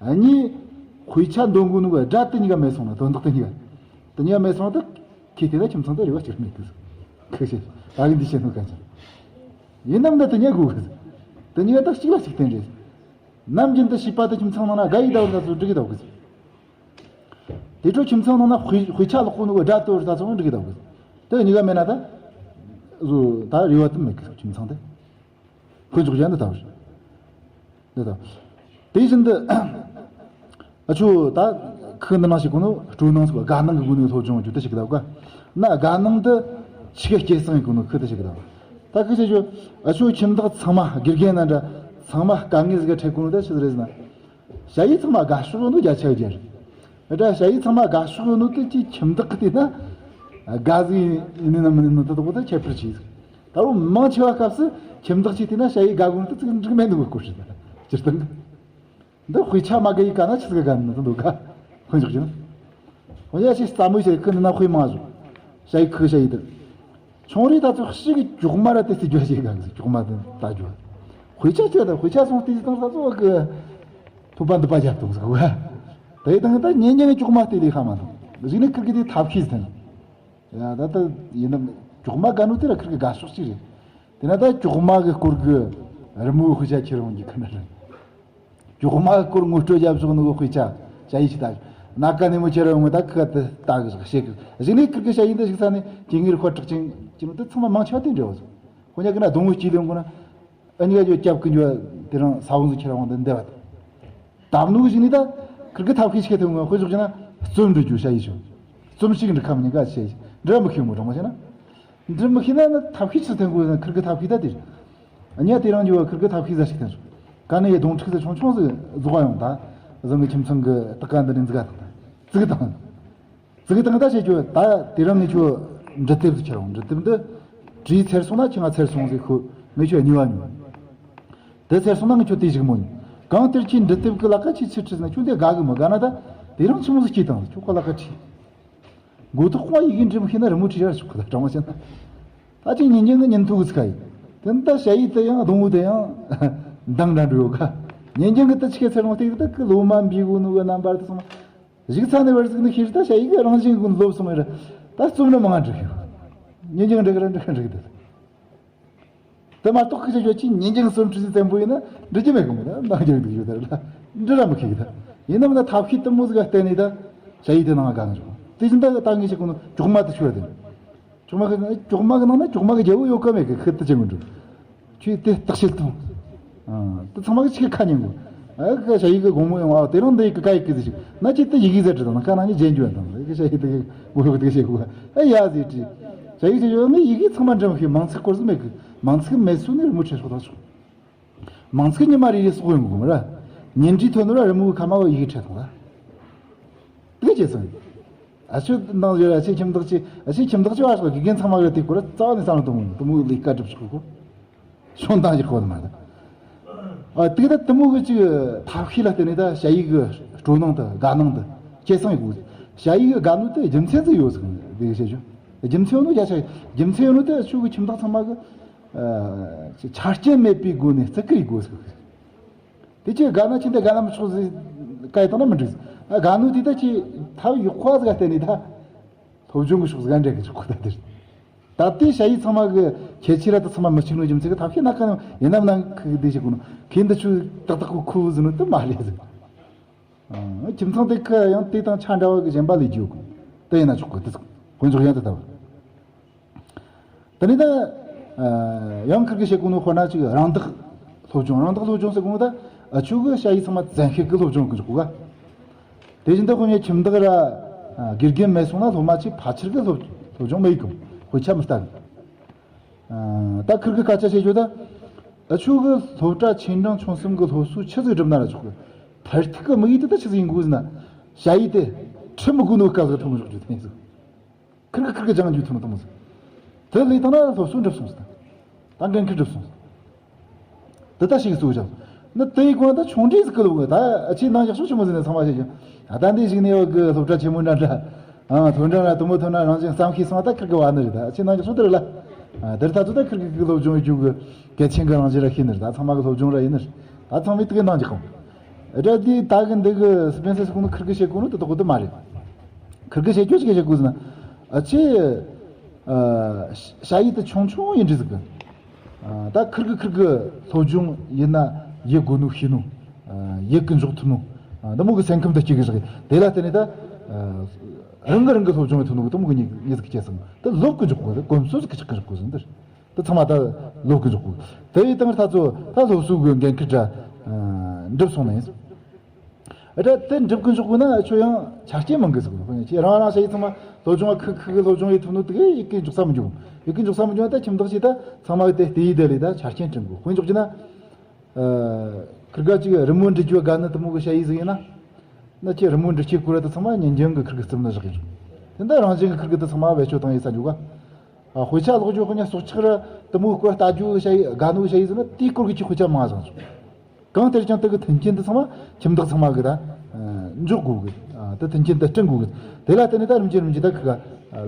གཉིས། དཔེ་ཆ་འདོན་དགོས་ནོ་གི་སྒྲ་དེ་གཉིས་ཀ་མེད་སོང་ན་དོན་དག་དེ་གཉིས་ཀ་དེ་གཉིས་ཀ་མེད་སོང་ན་ད་ཁྱེད་དེ་ད་ཁྱིམ་ཚང་དུ་རེ་བ་སྐྱེར་མེད་གི་ཁི་ཤེས་ད་གི་འདི་བཤད་ནོ་ག་ཅི་ཡིན་ནམ་ད་དེ་གཉིས་དགོས་གི་དེ་གཉིས་ཀ་ད་གཅིག་ལ་གཅིག་བརྟེན་རེད། ནམ་རྒྱུན་དུ་བྱིས་པ་དེ་ཁྱིམ་ཚང་ནང་ན་དགའ་ཡི་ད་བར་ད་ཚོ་འགྲིག་གི་ད་གི་དེ་འཕྲོ་ཁྱིམ་ཚང་ནང་ན་དཔེ་དཔེ་ཆ་ཀློག་གོ་ནོ་གི་དགྲ་དོ་རུ་ད་ཚང་འགྲིག་གི་ད་གི། དེ་གཉིས་ཀ་མེད་ན་ད། བཟོ་ད་རེ་བ་དུ་མེད་གི་ཁྱིམ་ཚང་དེ། དཔེ་འཇོག་གཞན་དུ་ད་བར། འདི་དང་། དེ་བཞིན་དུ། ཨ་ཆོ་ད་ཁོ་འདི་ནང་ཞིག་གོ་ནོ་སྤྲོ་སྣང་སོགས་དགའ་སྣང་གི་སྒོ་ནས་སློབ་སྦྱོང་རྒྱུ་དེ་ཞིག་གདའ་ག་ན་དགའ་སྣང་དེ་ཆི་གེ་སྐྱེད་སྲིང་གོ་ནོ་ཁོ་དེ་ཞིག་གདའ། ད་ཁོ་ཞིག་ཆོ་ཨ་ཆོ་ཁྱིམ་བདག་ཚང་མ་དགེ་རྒན་ན་འདྲ་ཚང་མ་དཀའ་ངལ་ཟིག་ག་འཕྲད་གོ་ནོ་ད་ཆི་ཟིག་རེད་ཟེར་ན། ཞ་ཡི་ཚང་མ་དགའ་ཕྱོགས་ཡོད་ནོ་བརྒྱ་ཆ་བརྒྱ་རེད། ད་ཞ་ཡི་ཚང་མ་དགའ་ཕྱོགས་ཡོད་ནོ་དེ་ཅི་ཁྱིམ་བདག་གི་བལྟས་ན། དགའ་ཟིག་ཡིན་ནི་ན་མིན་ནི་ན་དེ་དག་ད་ཁྱད་པར་ཆེ་ཟིག་ད་རུང་མང་ཆེ་བ་སྐབས་སུ་ཁྱིམ་བདག་ཅིག་བལྟས་ན་ཞ་ཡི་དགའ་གོ་ནོ་དེ་ཅིག་འགྲིག་མེད་འདུག་གོ་ཞིག་སྤྱིར་བཏང་གི། འདི་དཔེ་ཆ་མ་དགའ་ཡི་ག་ན་ཆི་ཟིག་དགའ་ནི་འདི་འདུག་ག་དཔེ་འཇོག་ཅིང་། འོ་ཡ་ཞིག་རྩ་མོ་ཞིག་ཁི་འདི་ན་དཔེ་མང་ཟིག་ཞ་ཡི་ཁི་ཞ་ཡི་དེ། ཆུང་རིགས་ད་ཚོ་ཞིག་གི་ཅོག་མ་ར་དེ་སི་རྒྱུ་ཞིག་ག་གི་ཅོག་མ་དེ་ད་རྒྱུ། དཔེ་ཆ་ཆོད་ད་དཔེ་ཆ་སོང་སྟེ་ཞིག་དང་ད་ཚོ་གི་ཐོབ་པ་འདི་པ་རྒྱབ་དང་ཟིག་བ། དེ་དང་ད་ཉན་ཉན་གི་ཅོག་མ་དེ་ལས་ཧ་མ་དང་གཞིག་ནི་ཁིར་གི་དེ་ཐབས་ཤེས་དང་། ཡ་ད་ད་ཡིན་ནམ་ཅོག་མ་ག་ནོ་དེ་ར་ཁིར་གི་དགའ་ཕྱོགས་ཅིག་རེད། དེ་ན་ད་ཅོག་མ་གི་སྐོར་གི་རི་མོའི་དཔེ་ཆ་ཁྱེར་འོང་གི་ཁ་ན་རེད། ཅོག་མ་གི་སྐོར་ངོ་སྤྲོད་རྒྱབ་ཕྱོགས་ནོ་གི་དཔེ་ཆ་ཞ་ཡི་ཞིག་ད། ན་ཀ་ནས་མོ་ཁྱེར་འོང་ད་ཁི་ད་ད་གི་ཞིག་ཤེས་གི་གཞིག་ནི་ཁིར་གི་ཞ་ཡི་འདི་ཞིག་ས་ནས་སྐྱེ་དངོས་རི་ཁོ་གྲགས་ཅན་གྱི་ནོ་དེ་ཚང་མ་མང་ཆེ་བ་དེ་འདྲ་བ་ཟིག་ཁོ་ཉག་གི་ན་སྡོང་བོ་སྐྱིད་ལེ་འོང་གོ་ན། ཨ་ཉི་ག་ཇོ་སྐྱབས་ཀུན་ཇོ་དེ་རིང་ས་བོན་ཟིག་ཁྱེར་འོང་དེ་འདེབས་པ་དང་། དམ་ནུ་ཞིག་ནི་ད་ཁིར་གི་ཐབས་ཤེས་ཤིག་ཐོན་ངོ་དཔེ་ཞོག་ཅེ་ན་རྩོམ་འབྲི་རྒྱུ་ཞ་ཡི་ཞོ། རྩོམ་ཞིག་འབྲི་ཁམ་ཉི་ག་ཞེ་འབྲི་མི་ཤེས་མོ་གྲོང་མ་ཤེ་ན། འབྲི་མི་ཤེས་ན་ནི་ཐབས་ཤེས་ཆི་ཐོན་དགོས་ན་ཁིར་གི་ཐབས་ཤེས་ད་དེ། ཨ་ཉ་དེ་རིང་ཇོ་ཁིར་གི་ཐབས་ཤེས་ཟ་ཞིག་ཐོན་སོང་། ག་ནི་ཡི་སྡོང་ཕྲུག་ཟིག་ཆུང་ཆུང་ཟིག་རྫོགས་ཡོང་ད། བཟང་གི་ཁྱིམ་ཚང་གི་སྟག་ཀ་འདི་རིང་ཟིག་ག་དང་ད། ཙིག་དང་། ཙིག་དང་ད་བྱེད་རྒྱུ་ད་དེ་རིང་ངས་ཁྱོད་འབྲི་དེབ་ཟིག་ཁྱེར་འོང་། འབྲི་དེབ་འདི་བྲིས་ཚར་སོང་ན་ཁྱེད་ང་ཚར་སོང་ཟིག་ཁོ་ངས་ཁྱོད་གཉིས་པ་ཉོ། དེ་ཚར་སོང་ན་ངས་ཁྱོད་དེ་ཞིག་མོ་ཉོ། གང་ལྟར་ཁྱེད་འབྲི་དེབ་ཀྱི་ལ་ཁ་ཆེ་ཆེ་ཁྲིད་ན་ཁྱོད་འདི་དགའ་གི་མོ་དགའ་ན་ད་དེ་རིང་ཆི་མོ་ཟིག་སྐྱེས་དང་ཁྱོད་ཁོ་ལ་ཁ་ཁྲིད། མགོ་ཐོག་ཁོ་ཡི་གེ་འབྲི་མི་ཤེས་ན་རི་མོ་བྲིས་ར་ཆོག་གི་ད་དྲང་མ་བཤད་ན། ད་ཅིག་ཉིན་རྒྱུན་གི་ཉིན་ཐོ་གི་ཚིག་ཡིན། དེ་ད་ཞ་ཡི་དེ་ཡང་སྡོང་བོ་དེ་ཡང་མདངས་འདྲ་འགྲོ་ཡོད་ག་ཉིན་རྒྱུན་གི་ད་ཆི་གེ་ཚར་མོ་སྟེ་ད་གི་ལོ་མ་འབུས་གོ་ནོ་གི་རྣམ་པར་དུ་སོང་། གཞུག་ཚ་ནས་བར་ཟིག་ནི་ཤེས་ད་ཞ་ཡི་གི་རང་བཞིན་ཀུན་ལོབས་སོང་བས་ར། ད་རྩོམ་ར་མང་འབྲི་གི་ཡོད། ཉིན་རྒྱུན་འབྲི་གི་ར་འབྲི་གི་འབྲི་གི་འདུག་དེ་མ་གཏོགས་ཁི་ཆ་ཞོ་ཅི་ཉིན་རྒྱུན་རྩོམ་འབྲི་ཟིག་བཙན་པོ་ཡིན་ན་འབྲི་རྒྱུ་མེད་གི་མོ་ད་འདང་རྒྱག་འདུག་ཡོད་ད་ར། འབྲི་ར་མི་ཤེས་གི་ད། ཡིན་ནམ་ན་ཐབས་ཤེས་དུ་མོ་ཟིག་ག་བརྟེན་ནས་ད་ཞ་ཡི་དེ་ནང་ག་ནས་རོ། དེ་བཞིན་ད་ད་ངས་ཞིག་གོ་ནོ་ཅོག་མ་དེ་ཤོད་དེ། ཅོག་མ་གི་ཅོག་མ་གི་ནང་ན་ཅོག་མ་གི་རྒྱལ་པོ་ཡོད་ཀ་མེད་གི་ཁི་ཏི་ཅན་གི་འགྲོ། ཁྱོས་དེ་བརྟག་དཔྱད་གཏོང་། ཨ། དེ་ཚང་མ་གི་ཆི་ཁ་ཉན་གོ། ཨ་ཁ་ཞ་ཡི་གི་དགོང་མོ་ཡོང་ཨ་དེ་རིང་འདི་ཡི་གི་ཀ་ཡི་གི་ཟིག་ཤིག་ན་ཅི་དེ་ཡི་གེ་ཟེར་དྲི་དང་ན་ཀ་ན་ནི་རྗེན་རྒྱུ་དང་ཡི་གེ་ཞ་ཡི་དེ་གི་མོ་ཡོ་དེ་ཞེ་གོ། ཨ་ཡ་ཟིག་དྲི། ཞ་ཡི་ཆི་ཡོད་ནི་ཡི་གེ་ཚང་མ་འབྲི་མི་ཤེས། མིང་ཚིག་སྐོར་ཟིག་མེད་གི། མིང་ཚིག་མེད་སོ་ནི་རི་མོ་ཁྲིད་སོ་ད་ཆོག་མིང་ཚིག་ཉི་མ་རེ་རེ་སོགས་ཡོང་གི་མ་ར། ཉིན་རེའི་ཐོན་ནོ་ར་རི་མོ་གི་ཁ་མ་བ་ཡི་གེ་ཁྲིད་དང་ལ། དེ་ཅི་སོང་། ཨ་ཆོ་ནང་ཡོད་ཨ་ཆེ་ཁྱིམ་བདག་ཆེ་ཨ་ཆེ་ཁྱིམ་བདག་ཆེ་བ་ཞིག་དགེ་རྒན་ཚང་མ་ཡོད་དེ་སྐོར་རྩ་བ་ནས་བསམ་བློ་གཏོང་མི་དུ་མོ་ལས་ཀ་སྒྲུབ་ཆོག་གོ། ཤོང་དང་ཡག་པོ་མ་རེད། ཨ་དེ་ད་དུ་མོ་གི་ཅིག་ཐབས་ཤེས་ལ་བརྟེན་ནས་ད་ཞ་ཡི་གི་སྤྲོ་སྣང་དང་དགའ་སྣང་དང་སྐྱེད་སྲིང་ཡོད་གོ། ཞ་ཡི་གི་དགའ་སྣང་དེ་རྒྱུ་མཚན་ཟིག་ཡོད་ཟིག་དེ་གི་བཤད་ཆོག་རྒྱུ་མཚན་ཡོད་ནོ་རྒྱ་ཆ་རྒྱུ་མཚན་ཡོད་ནོ་དེ་ཆོ་གི་ཁྱིམ་བདག་ཚང་མ་གི་ཆ་རྐྱེན་མེད་པའི་སྒོ་ནས་བརྩི་བཀུར་ཡེད་དགོས་ཟིག་དེ་ཆེ་དགའ་ན་ཆི་འདི་དགའ་ན་མི་ཆོག་ཟིག་བཀའ་ཡི་བཏང་ན་མི་འགྲིག་ཟིག་ཨ་དགའ་ནོ་དེ་ད་ཆེ་ཐབས་ཡག་པོ་ཟིག་ག་བརྟེན་ནས་ད་སློབ་སྦྱོང་གི་ཕྱོགས་ཟིག་ག་འདྲེན་གི་ཆོག་གོ་ད་དེར། ད་ལྟའི་ཞ་ཡི་ཚང་མ་གི་ཁྱད་ཆོས་ར་ད་ཚང་མ་མི་གཅིག་ནོ་རྒྱུ་མཚན་གི་ཐབས་ཤེས་ན་ག་ཡང་ཡིན་ནམ་ན་ཁི་གི་བདེ་ཞིག་གོ་ནོ་ཁྱེད་འདི་ཆུ་ཏག་ཏག་གི་ཁུ་བུ་ཟིན་ནོ་དེ་མ་རེད་ཟིག་ཨ་ཁྱིམ་ཚང་དེ་ཁ་ཡང་དེ་དང་ཆ་འདྲ་བ་གི་གཞན་པ་ལས་རྒྱུ་གོ་དེ་ཡིན་ན་ཆོག་གོ་དེ་ཟིག་དཀོན་མཆོག་ཡང་དེ་ལྟ་བུ། དེ་ནས་ད་ཡང་ཁིར་གི་བཤད་གོ་ནོ་ཁོ་ན་ཅིག་རང་བདག་སློབ་སྦྱོང་རང་བདག་སློབ་སྦྱོང་ཟེར་གོ་ནོ་ད་ཨ་ཆོ་གི་ཞ་ཡི་ཚང་མ་བཙན་ཤེད་གི་སློབ་སྦྱོང་གི་འཇོག་གོ་ག་དེ་བཞིན་དུ་དཔེ་མེད་ཁྱིམ་བདག་ར་དགེ་རྒན་མེད་སོང་ན་སློབ་མ་ཆེ་ཕལ་ཆེར་གི་སློབ་སློབ་སྦྱོང་མེད་གི་དཔེ་ཆ་མི་ལྟ་གི་ད་ཁིར་གི་སྐད་ཆ་བཤད་རྒྱུ་ད་ཨ་ཆོ་གི་སློབ་གྲྭ་ཆེ་འབྲིང་ཆུང་གསུམ་གི་སློབ་གསོ་ཆི་ཟིག་སྒྲུབ་ན་ར་ཆོག་གི་མཐར་ཐུག་གི་དམིགས་ཡུལ་དེ་ད་ཆི་ཟིག་ཡིན་དགོས་ཟེར་ན་ཞ་ཡི་དེ་ཁྲིམས་མི་དགོས་ནོ་སྐབས་སུ་ཐོན་འཇོག་རྒྱུ་དེ་ཡིན་ཟིག་ཁིར་གི་ཁིར་གི་སྦྱང་རྒྱུ་ཐུབ་མི་ཐུབ་མི་ཟིག་དེ་ལས་དང་ན་སློབ་གསོ་འགྲུབ་སོང་ཟིག་ད་འགན་འཁྲི་འགྲུབ་སོང་ཟིག་དེ་ད་ཞིག་གཙོ་བོ་ཅང་། ནི་དེའི་གོང་ད་ཆུང་འདྲིས་ཟིག་གི་ལོ་གི་ད་ཨ་ཆེ་ནང་ཡག་ཤོས་ཆི་མོ་ཟིག་ནས་ཚང་མ་བཤད་ཀྱང་། ཨ་ད་འདི་ཞིག་ནས་ཡོད་གི་སློབ་གྲྭ་ཆེན་མོ་འདྲ་འདྲ། ཨ་ཐོན་འདྲ་ན་དུ་མོ་ཐོན་ན་རང་བཞིན་བསམ་ཤེས་སོང་ད་ཁིར་གི་བ་ནི་རེད་ད་ཨ་ཆེ་ནང་ཡག་ཤོས་དེ་རེད་ལ། ཨ་དེར་ད་ཚོ་ད་ཁིར་གི་གི་སློབ་སྦྱོང་རྒྱུ་གི་གལ་ཆེན་གི་རང་བཞིན་ར་ཤེས་ནི་རེད་ད་ཚང་མ་གི་སློབ་སྦྱོང་ར་ཡིན་ནི་རེད། ད་ཚང་མས་དེ་གི་ནང་འཇག་གོ། ཨ་ད་འདི་ད་གི་འདི་གི་སྤེན་སེ་སི་ཀུན་ཁིར་གི་བཤད་གོ་ནི་དེ་དག་གི་དེ་མ་རེད། ཁིར་གི་བཤད་རྒྱུ་ཞིག་བཤད་གོ་ཟིན་ན། ཨ་ཆེ། ཨ་ཞ་ཡི་དེ་ཆུང་ཆུང་ཡིན་འདྲི་ཟིག་གི་ཨ་ད་ཁིར་གི་ཁིར་གི་སློབ་སྦྱོང་ཡིན་ན་ཡེད་དགོས་ནོ་ཤེས་ནོ། ཨ་ཡེད་གི་འཇོག་ཐུབ་ནོ། ཨ་འདི་མོ་གི་སེམས་ཁམས་དེ་སྐྱེ་གི་ཟིག་དེ་ལ་བརྟེན་ནས་ད། རང་གི་རང་གི་སློབ་སྦྱོང་གི་ཐོག་ནས་དུ་མོ་གི་ཉིད་ཉིད་ཟིག་སྐྱེས་སོང་། དེ་ལོབས་གི་འཇོག་དགོས། དེ་གོམས་སྲོལ་ཟིག་གི་ཆགས་གི་འཇོག་དགོས་ཟིན་དེ། དེ་ཚང་མ་ད་ལོབས་གི་འཇོག་དགོས། དེ་ཡི་སྟེང་ད་ཚོ་ད་སློབ་གསོ་གི་འགན་འཁྲི་འདྲ་འགྲུབ་སོང་ནས་ཡིན། ཨ་ད་དེ་འགྲུབ་གི་འཇོག་དགོས་ན་ཁྱོད་ཡང་ཆ་རྐྱེན་མང་གི་ཟིག་ཁྱེད་རང་རང་ཞ་ཡི་ཚང་མ་སློབ་སྦྱོང་ཁུ་ཁུ་གི་སློབ་སྦྱོང་ཡི་ཐོག་ནས་དེ་གི་ཡི་གེ་འཇོག་ས་མི་འཇོག་ཡི་གེ་འཇོག་ས་མི་འཇོག་ད་ཁྱིམ་བདག་ཅིག་ད་ཚང་མ་གི་དེ་དེ་ཡི་དེ་ལས་ད་ཆ་རྐྱེན་བསྐྲུན་དགོས། དཔེ་འཇོག་རྒྱུ་ན། ཁིར་ག་ཅིག་རི་མོ་འབྲི་རྒྱུ་དགའ་ནི་དུ་མོ་གི་ཞ་ཡི་ཟིག་ཡིན་ན། ན་ཁྱེད་རི་མོ་འབྲི་ཁྱེད་ཁོ་ར་དུ་ཚང་མ་ཉིན་རྒྱུན་གི་ཁིར་གི་རྩིབ་ན་བཞག་གི་འཇུག་དེ་འདྲ་རང་བཞིན་གི་ཁིར་གི་དུ་ཚང་མ་བེད་སྤྱོད་བཏང་ཡི་ས་འཇུག་ག་དཔེ་ཆ་ཀློག་རྒྱུ་ཁོ་ཉ་སོག་ཆགས་ར་དུ་མོ་སྐོར་ལྟ་རྒྱུ་གི་ཞ་ཡི་དགའ་ནོ་གི་ཞ་ཡི་ཟིག་ན་དེའི་སྐོར་གི་ཁྱེད་དཔེ་ཆ་མང་བ་བཟང་འཇུག་གང་ལྟར་ཀྱང་དེ་གི་མཐུན་རྐྱེན་དུ་ཚང་མ་ཁྱིམ་བདག་ཚང་མ་གི་ད་འཇོག་དགོས་གི་དེ་མཐུན་རྐྱེན་དུ་བསྐྲུན་དགོས་གི་དེ་ལ་བརྟེན་ནས་ད་རིམ་གྱིས་རིམ་གྱིས་ད་ཁི་ག་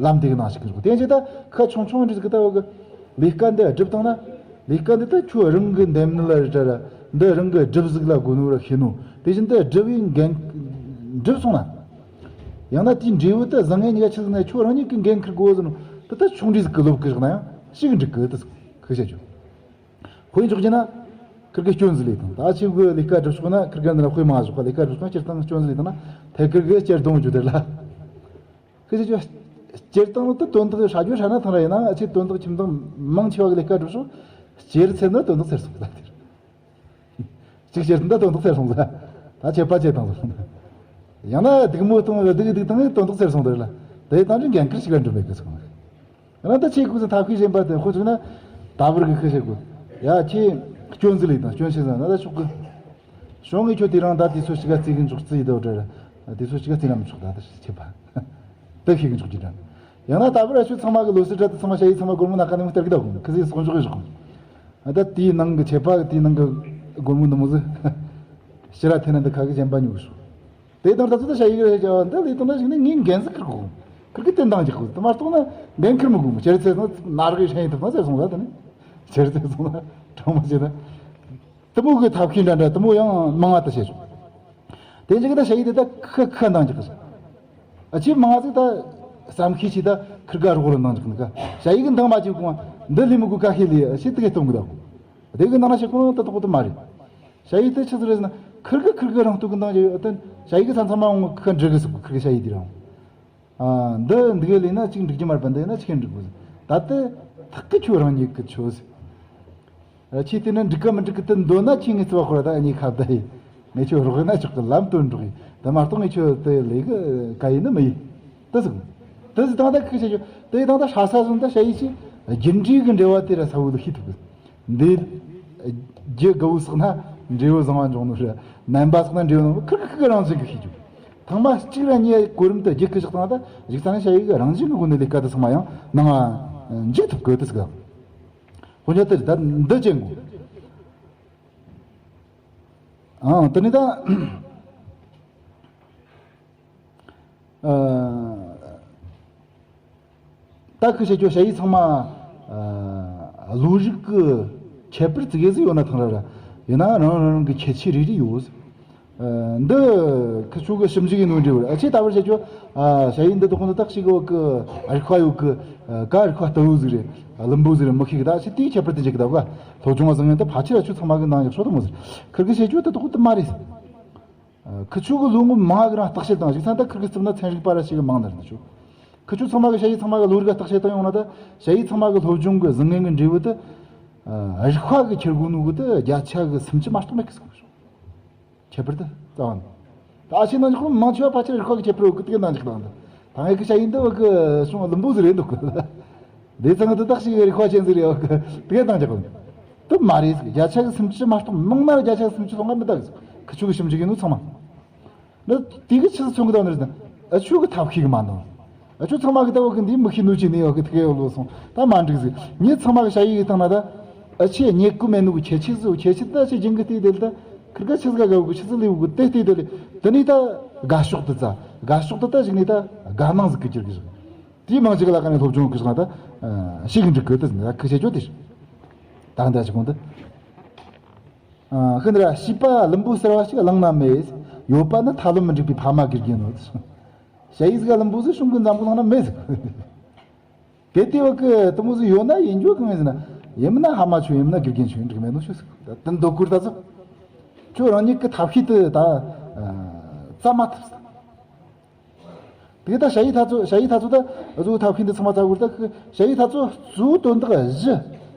ལམ་དེ་གི་ནང་ཞིག་གི་འཇུག་དེ་ཡང་ཅིག་ད་ཁ་ཆུང་ཆུང་འདྲི་ཟིག་གི་ད་བ་གི་ལས་ཀ་འདི་སྒྲུབ་བཏང་ན། ལས་ཀ་འདི་ད་ཁྱོད་རང་གི་འདེམས་ནི་ལ་རེ་འདྲ་ར་འདི་རང་གི་སྒྲུབ་ཟིག་ལ་དགོས་ནོ་ར་ཤེས་ནོ། དེ་བཞིན་དུ་སྒྲུབ་པའི་འགན་སྒྲུབ་སོང་ན། ཡང་ན་དེའི་འབྲས་བུ་དེ་བཟང་ངན་གཉིས་ཀ་ཆི་ཟིག་ན་ཁྱོད་རང་ཉིད་ཀྱི་འགན་འཁུར་དགོས་ཟེར་ནོ། དེ་ད་ཆུང་འདྲིས་ཟིག་གི་ལོབས་ཀྱི་བཞག་ན་ཡང་ཞིག་འགྲིག་གི་དེ་ཟིག་ཁུ་བྱ་ཆོག་དཔེ་འཇོག་རྒྱུ་ན། ཁིར་གི་སྐྱོན་ཟིག་ལས་དང་ད་ཆི་གི་ལས་ཀ་སྒྲུབ་ཆོག་ན་ཁིར་གི་འདི་ན་དཔེ་མ་བཞག་པ་ལས་ཀ་སྒྲུབ་ཆོག་ན་སྤྱིར་བཏང་སྐྱོན་ཟིག་ལས་དང་ན་ཐད་ཁིར་གི་སྤྱིར་གདོང་བརྗོད་དེ་ལ། ཁི་ཆེ་ཆོ། སྤྱིར་བཏང་དུ་དོན་དག་ཧྲ་རྒྱུ་ཧྲ་ན་ཐང་ར་ཡིན་ན་ཨ་ཆེ་དོན་དག་ཁྱིམ་ཚང་མང་ཆེ་བ་གི་ལས་ཀ་སྒྲུབ་ཤོག་སྤྱིར་ཚེ་ན་དོན་དག་ཚེར་སོང་ཟ་དེར། གཅིག་སྤྱིར་ད་དོན་དག་ཚེར་སོང་ཟ། ད་ཆད་པ་ཆད་དང་ཟ། ཡང་ན་སྡིགས་མོ་གཏོང་བའི་སྡིག་སྡིག་དང་དོན་དག་ཚེར་སོང་དེར་ལ། དེ་དང་ཅི་འགན་ཁུར་ཞིག་ལ་འགྲུབ་པའི་གི་སོང་། ཡང་ན་ད་ཆེ་ཁུ་ཚོ་ཐབས་ཤེས་གཞན་པ་དེ་ཁོ་ཚོ་ན་ད་བར་གི་ཁུ་བྱེད་དགོས། ཡ་ཁྱེད་སྐྱོན་ཟིག་ལས་དང་སྐྱོན་ཤེས་ཟ་ན་ད་ཆོག་གི། ཤོང་ངེ་ཁྱོད་དེ་རང་ད་དེ་ཚོ་ཞིག་ག་རྩིས་གི་འཇོག་རྩིས་ཡི་དོ་དྲ་དེ་ཚོ་ཞིག་ག་རྩིས་ན་མི་ཆོག་ད་ད་ཆེ་པ། དེ་ཤེས་གི་འཇོག་རྒྱུ་དྲ། ཡང་ན་ད་བར་ཨ་ཆུ་ཚང་མ་གི་ལོ་སི་དྲ་དེ་ཚང་མ་ཞ་ཡི་ཚང་མ་སྒོར་མོ་ན་ཁ་ནས་མི་སྟེར་གི་ད་གོ་ཁི་ཟིག་སོང་འཇོག་གི་ཞོག་ཨ་ད་དེའི་ནང་གི་ཆེ་པ་དེའི་ནང་གི་སྒོར་མོ་འདི་མོ་ཟིག་ཕྱི་ར་ཐེ་ན་འདི་ཁ་གི་གཞན་པ་ཉོ་གི་ཞོག་དེ་དང་ད་ཚོ་ད་ཞ་ཡི་གི་རེ་ཅག་འདི་ལས་དང་ད་ཞིག་ནི་ངའི་འགན་ཟིག་ཁུར་གོ་ཁུར་གི་དེ་འདང་རྒྱག་གོ་དེ་མ་གཏོགས་ན་འགན་ཁུར་མི་དགོས་མོ་ཁྱེར་ཚེ་ན་ནར་གི་ཧྲེང་ཐུབ་ན་ཟེར་སོང་ད་དེ་ནི་ཁྱེར་ཚེ་སོང་ན་གྲང་མོ་བྱེད་ན། དེ་མོ་གི་ཐབས་ཤེས་འདྲ་འདྲ་དེ་མོ་ཡང་མང་ང་དུ་བྱེད་ཆོག་དེ་འཇིག་ད་ཞ་ཡི་དེ་ད་ཁ་ཁ་འདང་རྒྱག་གི་ཟེར། ཨ་ཆེ་མང་ང་ཟིག་ད་བསམ་ཤེས་ཆེ་ད་ཁིར་ག་རོགས་ལ་འདང་རྒྱག་ནི་ག་ཞ་ཡི་གི་འདང་མ་བྱེད་གོང་འདི་ལས་མི་དགོས་ཁ་ཤས་ལས་ཨ་ཆེ་དེ་གས་གཏོང་གི་ད་གོ་དེ་གི་འདང་ན་བྱེད་གོང་ད་དོག་དུ་མ་རེད། ཞ་ཡི་དེ་ཆི་ཟིག་རེད་ཟེར་ན་ཁིར་གི་ཁིར་གི་རང་སྟོད་གི་འདང་རྒྱག་ཡོད་ད་ཞ་ཡི་གི་ས་མཚམས་མ་འོང་ཁ་འདྲི་གི་ཟིག་གོ་ཁིར་གི་ཞ་ཡི་དེ་རང་། ཨ། འདི་འདི་ག་ལས་ན་གཅིག་འགྲིག་རྒྱུ་མ་རེད་པ། འདི་ན་ཆི་འགྲིག་དགོས། ད་ལྟ་ཐག་གི་ཆོ་རང་ཉིད་ཀྱི་ཆོ་ཟེར། ཁྱེད་དེ་ན་འགྲིག་ག་མི་འགྲིག་གི་དེ་འདོད་ན་ཁྱེད་ངའི་རྩིབ་བ་ཁོ་ར་ད་ངའི་ཁ་བརྡ་ཡིན། ངས་ཁྱོད་རོགས་ཡིན་ན་ཆོག་གི་ལམ་སྟོན་རོགས་ཡིན། དེ་མ་གཏོགས་ངས་ཁྱོད་དེ་ལས་གི་ག་ཡིན་ནི་མི་ཡིན། དེ་ཟིག་དེ་ཟིག་དང་ད་ཁི་བྱེད་ཆོ་དེ་དང་ད་ཧྲ་ས་ཟིན་ད་ཞ་ཡི་ཆི་རྒྱུ་འབྲས་གི་འབྲེལ་བ་དེ་ར་ས་བོ་ལ་ཤེས་ཐུབ་གི། འདི། རྒྱུ་དགའ་བོ་བསགས་ན་འབྲས་བུ་བཟང་བ་འབྱུང་ནོ་རེད། རྣམ་པ་བསགས་ན་འབྲས་བུ་བཟང་བོ་ཁིར་ཁིར་རང་བཞིན་གྱི་ཤེས་རྒྱུ། ཐེངས་མ་གཅིག་ར་གཉིས་གོ་རིམ་དུ་རྒྱུ་ཁི་བཞག་བཏང་ད་གཞུག་ཚང་ཞ་ཡི་གི་རང་བཞིན་གྱི་སྒོ་ནས་ལས་ཀ་དེ་ཚང་མ་ཡང་ནང་ང་འཇུག་ཐུབ་གི་དེ་ཟིག་དཔེ་ཆ་དེ་ད་འདི་ཅན་གོ། ཨང་དེ་ནི་ད། ཨ། ད་ཁི་བྱེད་ཆོ་ཞ་ཡི་ཚང་མ། ཨ། བློ་རིག་གི་ཁྱད་པར་ཙི་གེ་ཟིག་ཡོད་ན་ཐང་ར་ར། ཡིན་ན་རང་རང་རང་གི་ཁྱད་ཆོས་རེ་རེ་ཡོད། ཨ། འདི་ཁི་ཆོ་གི་ཞིབ་འཇུག་གི་ནོར་འབྲས་བར་ཨ་ཆེ་ད་བར་བྱེད་ཆོ། ཨ། ཞ་ཡི་འདི་དག་ཁོང་ཚོ་ཏག་ཞིག་གི་བ་གི་རིག་པ་ཡོད་གི། ཨ། ག་རིག་པ་ལྟ་བུ་ཟིག་རེད། ཨ། ལུམ་བུ་ཟིག་རེད་མི་ཤེས་གི་ད་ཨ་ཆེ་དེའི་ཁྱད་པར་དེ་འཇིག་གི་ད་བ། སློབ་སྦྱོང་བ་བཟང་ངན་དུ་ཕལ་ཆེར་ཨ་ཆོ་ཚང་མ་གི་འདང་རྒྱག་ཤོག་དུ་མོ་ཟིག་ཁིར་གི་བྱེད་ཆོ་དེ་དག་དུ་མ་རེད། ཁི་ཆོ་གི་ལོ་ངོ་མང་གི་རང་བརྟག་དཔྱད་དང་གཞུག་ཚང་ད་ཁིར་གི་རྩིབ་ན་ཚན་རིག་པ་ར་ཞིག་གི་མང་ནར་འདི་ཆོ། ཁི་ཆོ་ཚང་མ་གི་ཞ་ཡི་ཚང་མ་གི་བློ་རིག་བརྟག་དཔྱད་བཏང་ཡོང་ན་ད་ཞ་ཡི་ཚང་མ་གི་སློབ་སྦྱོང་གི་བཟང་ངན་གི་འབྲས་བུ་ད། རིག་པ་གི་ཁྱེར་དགོས་ནོ་གི་ད་བརྒྱ་ཆ་གི་སུམ་ཅུ་མ་གཏོགས་མེད་གི་ཟེར་གི་ཆོ། ཁྱད་པར་ད་རྩ་བ་ནི། ད་ཨ་ཆེ་ནང་ཆོག་མང་ཆེ་བ་ཕལ་ཆེར་རིག་པ་གི་ཁྱད་པར་ཡོད་གི་དེ་གི་ནང་ཆོག་དང་ད། ད་ངས་གི་ཞ་ཡི་འདི་བ་གི་སོང་ལུམ་བུ་ཟིག་རེད་འདུག་གི། དེ་ཚང་གི་དེ་དག་ཞིག་རིག་པ་ཅན་ཟིག་རེད་བ་གི་དེ་གི་དང་ཆག་གི། དེ་མ་རེད་ཟིག་བརྒྱ་ཆ་གི་སུམ་ཅུ་མ་གཏོགས་མང་ན་བརྒྱ་ཆ་གི་སུམ་ཅུ་སོང་ང་མི་ད་གི་ཟིག་ཁི་ཆོ་གི་ཞིབ་འཇུག་གི་ནོ་ཚང་མ། ནི་དེ་གི་ཆི་ཟིག་མཚོན་གི་ད་ནི་རེད་ན། ཨ་ཆོ་གི་ཐབས་ཤེས་གི་མ་འདང་། ཨ་ཆོ་ཚང་མ་གི་ད་བ་གི་འདི་མི་ཤེས་ནོ་ཅི་ནི་བ་གི་དེ་གི་ཡོད་ལོ་སོང་ད་མ་འགྲིག་ཟིག་ངས་ཚང་མ་གི་ཞ་ཡི་གི་ཐང་ན་ད། ཨ་ཆེ་ཉེ་གུ་མེད་ནོ་གི་ཁྱད་ཆོས་ཟིག་ཁྱད་ཆོས་ད་ཆེ་རྒྱུན་གི་དེ་དེ་ལ་ད། ཁིར་ག་ཆི་ཟིག་ག་གི་ཆི་ཟིག་ལས་བུ་གི་དེ་དེ་དེ་ལས་དེ་ནི་ད་དགའ་ཕྱོགས་དེ་ཙ་དགའ་ཕྱོགས་དེ་ད་ཞིག་ནི་ད་དགའ་སྣང་ཟིག་གི་གྱུར་གི་ཟིག་དེའི་མང་ཅིག་ལ་ཀ་ནས་སློབ་སྦྱོང་གི་ཟིག་ན་ད་ཤེས་གི་འགྲིག་གི་དེ་ཟིག་ནི་ད་ཁི་ཆེ་ཆོ་དེ་ད་འདྲ་ཞིག་གོང་དུ་ཤིན་ཏུ་ར་ཤེས་པ་ལུམ་བུ་གསར་བ་ཞིག་བླངས་ན་མེད། ཡོད་པ་ནི་ཐབས་ལམ་མི་འགྲིག་པའི་ཕ་མ་དགེ་རྒན་ནོ། ཞ་ཡི་ཟིག་ལུམ་བུ་ཟིག་གཞུང་གི་འཛམ་བུ་བླངས་ན་མེད་ཟིག་དེ་དེ་བ་གི་དུ་མོ་ཟིག་ཡོད་ན་ཡིན་རྒྱུ་གང་ཡིན་ཟེར་ན་ཡིན་མིན་ན་ཕ་མ་ཆོ་ཡིན་མིན་ན་དགེ་རྒན་ཆོ་ཡིན་འགྲིག་མེད་ནོ་ཤོད་ཟིག་ད་དུ་འདོད་ཁུར་ད་ཟིག་ཁྱོད་རང་ཉིད་ཀྱི་ཐབས་ཤེས་དེ་ད་རྩ་མ་ཐུབ་ཟིག་དེ་ད་ཞ་ཡི་ཐ་ཚོ་ཞ་ཡི་ཐ་ཚོ་ད་གཟུགས་ཐབས་ཤེས་འདི་ཚང་མ་ཚ་བོར་ད་ཞ་ཡི་ཐ་ཚོ་གཙོ་བོ་དོན་དག་བཞི་